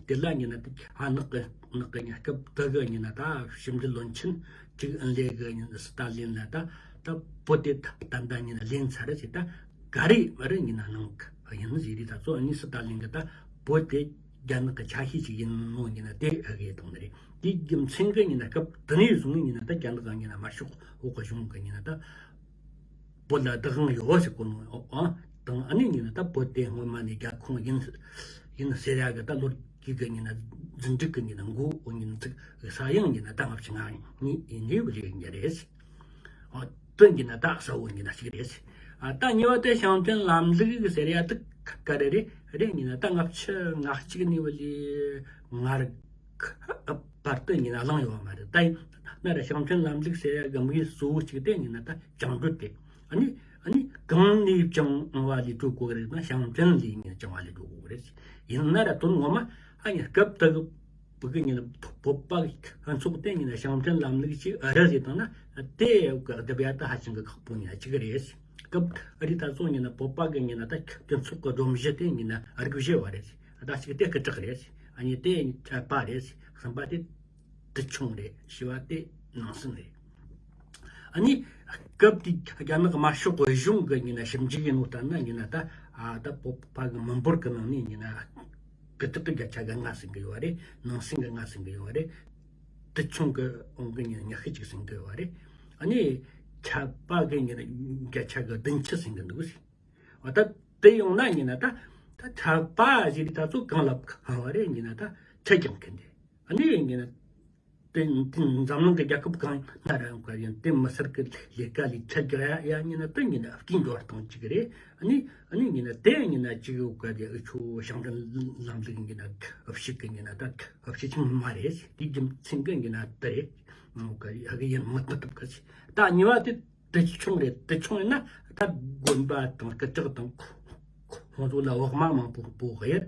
དེ་ལ་ཡིན་ན་ད་ཨ་ནག་གི་ནག་གི་ཡིན་སྐབས་དུ་གི་ཡིན་ན་ད་ཞིབ་འཇུག་བློན་ཆེན་གཅིག་ཨིན་ལེ་གི་ཡིན་ན་སི་ཏཱ་ལིན་ལ་ད་ད་བོད་དེ་ད་ད་ད་ཡིན་ན་ལེན་ཚར་རེད་ད་ག་རེ་མ་རེད་ཡིན་ན་གནང་གི་ཡིན་ཟེར་རེད། ད་གཙོ་ཨ་ནི་སི་ཏཱ་ལིན་གི་ད་བོད་དེ་རྒྱ་ནག་གི་ཆ་ཤས་ཅིག་ཡིན་ནོ་ཡིན་ན་དེ་ཨ་གི་དང་ནི་རེད། དེའི་རྒྱུ་མཚན་གི་ཡིན་ན་སྐབས་དེ་ནས་བཟུང་ཡིན་ན་ད་རྒྱ་ནག་གི་ཡིན་ན་དམར་ཤོག་འོག་གི་གཞུང་གི་ཡིན་ན་ད་བོད་ལ་བདག་དབང་ཡོད་ཟེར་གོ་ནོ་ཨང་། དང་ཨ་ནི་ཡིན་ན་ད་བོད་དེ་སྔོན་མ་ནས་རྒྱལ་ཁོངས་ཡིན་ཡིན་ཟེར་ཡ་གི་ད་ལོ་རྒྱུས་གི་ཡིན་ན་རྫུན་སྒྲིག་གི་ཡིན་ན་མགོ་འོ་ཡིན་ཚིག་གི་ས་ཡང་ཡིན་ན་ད་ལྔ་བཅུ་ང་གཉིས་ཡིན་ནི་བ་རེད་ཡིན་རེད། ཨོ། དོན་གྱི་ན་ད་གསལ་བོ་གྱི་ན་ཞིག་རེད། ཨ་ད་གཉིས་པ་དེ་ཞིང་བྲན་ལམ་ལུགས་ཟེར་ཡ་དེ་ག་རེ་རེད། རེད་གྱི་ན་ད་ལྔ་བཅུ་ང་གཅིག་ནས་བ་ལས་ང་ར་བར་དུ་གྱི་ན་བླངས་ཡོད་མ་རེད། ད་ཡིན་ན་ར་ཞིང་བྲན་ལམ་ལུགས་ཟེར་ཡ་གི་དམིགས་ཡུལ་གཙོ་བོ་གཅིག་དེ་གྱི་ན་ད་བཅིངས་འགྲོལ་དེ། ཨ་ནི་ཨ་ནི་གང་ནས་བཅིངས་བ་ལས་སྤྲོད་དགོས་རེད་ན་ཞིང་བྲན་ལས་གྱི་ན་བཅིངས་བ་ལས་སྤྲོད་དགོས་རེད། ཡིན་ན་ར་དོན་ངོ་མ་ཨ་ནི་སྐབས་དེ་གི་བོད་ཀྱི་ཉིན་བོད་པ་གི་ཚོགས་སྡེ་ཉིན་ཞིང་བྲན་ལམ་ལུགས་ཅིག་རེད་ཟེར་བཏང་ན་དེ་བདེ་བ་ད་ཧ་ཅང་གི་ཁག་པོ་ཉིན་གཅིག་རེད། སྐབས་རི་ད་ཚོ་ཉིན་བོད་པ་གི་ཉིན་ད་སྤྱི་ཚོགས་ཀྱི་སྒྲོམ་གཞི་དེ་ཉིན་རིག་གཞི་བ་རེད། ད་ཅིག་དེ་སྐུ་དྲག་རེད། ཨ་ནི་དེ་ཆད་པ་རེད། གསུམ་པ་དེ་དུད་ཆུང་རེད། བཞི་བ་དེ་ནང་སྲིད་རེད། ཨ་ནི་སྐབས་དེ་རྒྱ་ནག་དམར་ཤོག་གི་གཞུང་གི་ཉིན་ཞིབ་འཇུག་ཡིན་ནོ་ལྟར་ན་ཉིན་ད་ཨ་ད་བོད་པ་གི་མི་འབོར་གི་ནང་ནས་ཉིན། ཀི་ཏི་ཏི་བརྒྱ་ཆ་གི་ལྔ་ཟིན་གི་ཡོད་རེད། ནང་སྲིད་གི་ལྔ་ཟིན་གི་ཡོད་རེད། དུད་ཆུང་གི་འོང་གི་ཉི་ཉི་ཤུ་གཅིག་ཟིན་གི་ཡོད་རེད། ཨ་ནི་ཆད་པ་གི་ཉི་བརྒྱ་ཆ་གི་བདུན་ཅུ་ཟིན་གི་འདུག་ཟིན། འོ་ད་དེ་ཡོང་ན་ཉིན་ན་ད་ད་ཆད་པ་ཞིག་ད་ཚོ་གང་ལབ་གང་བ་རེད་ཉིན་ན་ད་ཆད་ཀྱང་གི་འདི་ཨ་ནི་ཉིན་ན། དེ་དེ་འཛམ་གླིང་གི་རྒྱལ་ཁབ་གང་ན་ར་ཡོང་ག་ཡིན་དེ་མི་སེར་གི་ལས་ཀ་ལས་ཁྱད་རྒྱག་ཡ་ཡ་ཉིན་ན་དེ་ཉིན་ན་སྐྱིན་འགྲོ་བ་དང་གཅིག་རེད། ཨ་ནི་ཨ་ནི་ཉིན་ན་དེ་ཉིན་ན་གཅིག་ཡོད་ག་དེ་ཨུ་ཆོ་ཞིང་བྲན་ལམ་ལུགས་ཉིན་ན་ད་ཨུ་ཕྱི་གི་ཉིན་ན་ད་ཨུ་ཕྱི་ཆིང་མ་རེད། དེ་རྒྱུ་མཚན་གི་ཉིན་ན་དེ་རེད། ཨ་གི་ཡིན་མི་ཐུབ་ཐུབ་གི་ད་གཉིས་པ་དེ། དུད་ཆུང་རེད། དུད་ཆུང་ཡིན་ན་ད་དགོན་པ་དང་སྐུ་དྲག་དང་ཁོང་ཚོ་ལ་འོག་མ་མང་པོ་པོ་ཡོད།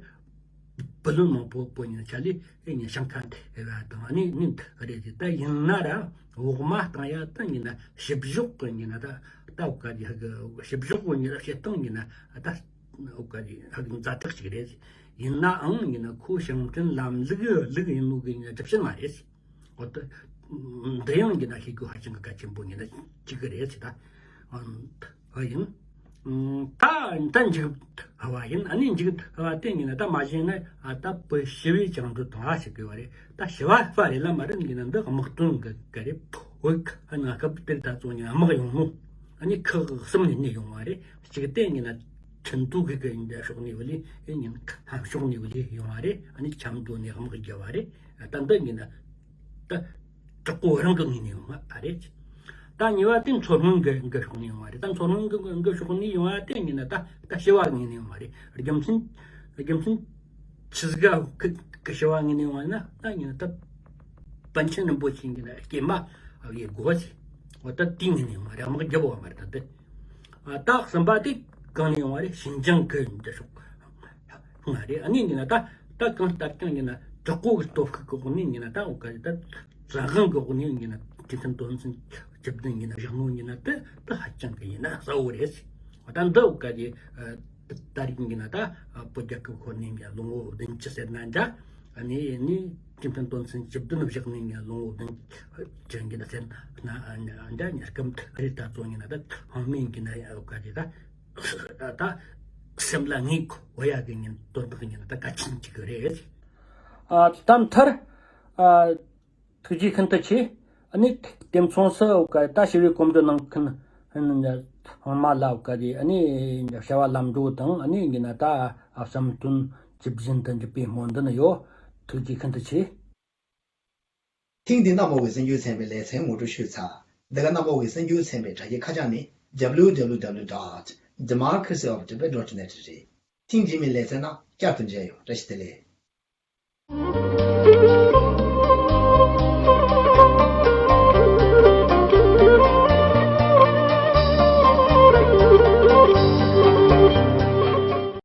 བུ་ལོན་མང་པོ་པོ་ཡིན་ཆ་ལས་ཨེ་ཉིན་ཞིང་ཁ་འདེབས་ཡ་དང་ཨ་ནི་ནི་རེད་ཅེ། ད་ཡིན་ན་ར་འོག་མ་བཏང་ཡ་ད་ཡིན་ན་ཞིབ་འཇུག་གི་ཡིན་ན་ད་ད་འོག་ག་ཞིབ་འཇུག་གི་ཡིན་ན་བྱེད་སྟངས་ཡིན་ན་ད་འོག་ག་ཛ་དྲག་ཅིག་རེད། ཡིན་ནའང་ཡིན་ན་ཁོ་ཞིང་བྲན་ལམ་ལུགས་ལུགས་ཡིན་ནོ་གི་ཡིན་ན་སྒྲུབ་བྱེད་མ་རེད། འོ་ད། འདི་ཡང་གི་ན་ཤེས་དགོས་ཧ་ཅང་གི་གལ་ཆེན་པོ་ཡིན་ན་གཅིག་གི་རེད་ཟེར་ད། ཨ་ཡིན། ད་ད་འཇིག་ཧ་བ་ཡིན། ཨ་ནི་འཇིག་ཧ་བ་དེ་ཡིན་ན་ད་མ་གཞི་ན་ཨ་ད་བོད་ཞི་བའི་བཅིངས་འགྲོལ་དང་ཨ་ཞིག་དགོས་བ་རེད། ད་ཞི་བ་ཧྥ་རེད་ལ་མ་རེད་ཡིན་ན་འདི་དམག་དོན་གི་གི་རེད། བོད་ཨ་ན་སྐབས་དེར་ད་ཚོ་ཡིན་དམག་ཡོང་ནོ། ཨ་ནི་ཁག་གསུམ་ནས་ནས་ཡོང་བ་རེད། གཅིག་དེ་ཡིན་ན་ཁྲིན་ཏུའུ་གི་གི་ཡིན་ཕྱོགས་ནས་བ་ལས་ཨེ་ཡིན་ཧམ་ཕྱོགས་ནས་བ་ལས་ཡོང་བ་རེད། ཨ་ནི་ཆབ་མདོ་ནས་དམག་རྒྱབ་བ་རེད། ད་འདི་ཡིན་ན། ད། དྲག་པོ་རང་གི་ངོས་ནས་ཡོང་བ་རེད། ད་གཉིས་པ་དེ་མཚོ་སྔོན་གྱི་གི་ཕྱོགས་ནས་ཡོང་བ་རེད། ད་མཚོ་སྔོན་གྱི་གི་ཕྱོགས་ནས་ཡོང་བ་དེ་ཡིན་ན་ད་ད་ཞི་བ་ངོས་ནས་ཡོང་བ་རེད། རྒྱུ་མཚན་རྒྱུ་མཚན་ཆི་ཟིག་གི་གི་ཞི་བ་ངོས་ནས་ཡོང་བ་ན་ད་ཡིན་ན་ད་པཎ་ཆེན་རིན་པོ་ཆེ་གི་ན་སྐྱེས་མ་གི་དགོས་ཟེར། འོ་ད་དེའི་ངོས་ནས་ཡོང་བ་རེད། དམག་རྒྱབ་བ་མ་རེད་ད་དེ། ད་གསུམ་པ་དེ་གང་ནས་ཡོང་བ་རེད། ཞིན་ཅང་གི་འདི་ཕྱོགས། ང་རེད། ཨ་ནི་ཡིན་ན་ད་ད་གང་ལྟར་ཀྱང་ཡིན་ན་དྲག་པོ་གི་སྟོབས་ཤུགས་གི་འོག་ནས་ཡིན་ན་ད་འོ་ག་ད་བཙན་དབང་གི་འོག་ནས་ཡིན་ན་ཀྲིན་ཐན་དོན་ཚན་བཅུ་བདུན་ཡིན་ན་བཞག་ནོ་ཡིན་ན་དེ་ད་ཧ་ཅང་གི་ཡིན་ན་གསལ་བོ་རེད། ད་འདི་འོ་ག་གི་ད་རིག་ཡིན་ན་ད་བོད་རྒྱལ་ཁབ་ཁོ་ནས་ཡིན་ལོ་ངོ་བདུན་ཅུ་ཟེར་ན་འདྲ། ཨ་ནི་ནི་ཀྲིན་ཐན་དོན་ཚན་བཅུ་བདུན་བཞག་ནས་ཡིན་ལོ་ངོ་བདུན་ཅུ་ཡིན་ན་ཟེར་ན་འདྲ་ཉེར་སྐམ་རེད། ད་ཚོ་ཡིན་ན་ད་ཧང་མིན་གི་ན་འོ་ག་གི་ད། ད་སེམས་ལ་ངེས་འོ་ཡ་གི་ཉིན་དོན་དག་ཉིན་ད་གལ་ཆེན་གཅིག་རེད། ཨ་ད་མཐར་ཨ་ཐུགས་རྗེ་ཤིན་ཏུ་ཆེ། ཨ་ནི་དེ་མཚུངས་སུ་འོ་ག་ད་ཞི་བའི་གོམ་བགྲོད་གནང་མཁན་ཚང་མ་ལ་འོ་ག་དེ་ཨ་ནི་བྱ་བ་ལམ་འགྲོ་དང་ཨ་ནི་ཡིན་ན་ད་བསམ་དོན་ཇི་བཞིན་དུ་འགྲུབ་པའི་སྨོན་འདུན་ཡོད། ཐུགས་རྗེ་ཤིན་ཏུ་ཆེ། ཐེངས་འདི་ན་མོ་བའི་གསར་འགྱུར་ཚན་པའི་ལེ་ཚན་ངོ་སྤྲོད་ཞུས་ཚར། འདི་ག་རྣམ་པ་འོག་གི་གསར་འགྱུར་ཚན་པའི་དྲ་རྒྱའི་ཁ་བྱང་ནི། W W W dot democracy of tibet dot net རེད། ཐེངས་རྗེས་མའི་ལེ་ཚན་ནང་བསྐྱར་དུ་མཇལ་ཡོང་། བཀྲ་ཤིས་བདེ་ལེགས།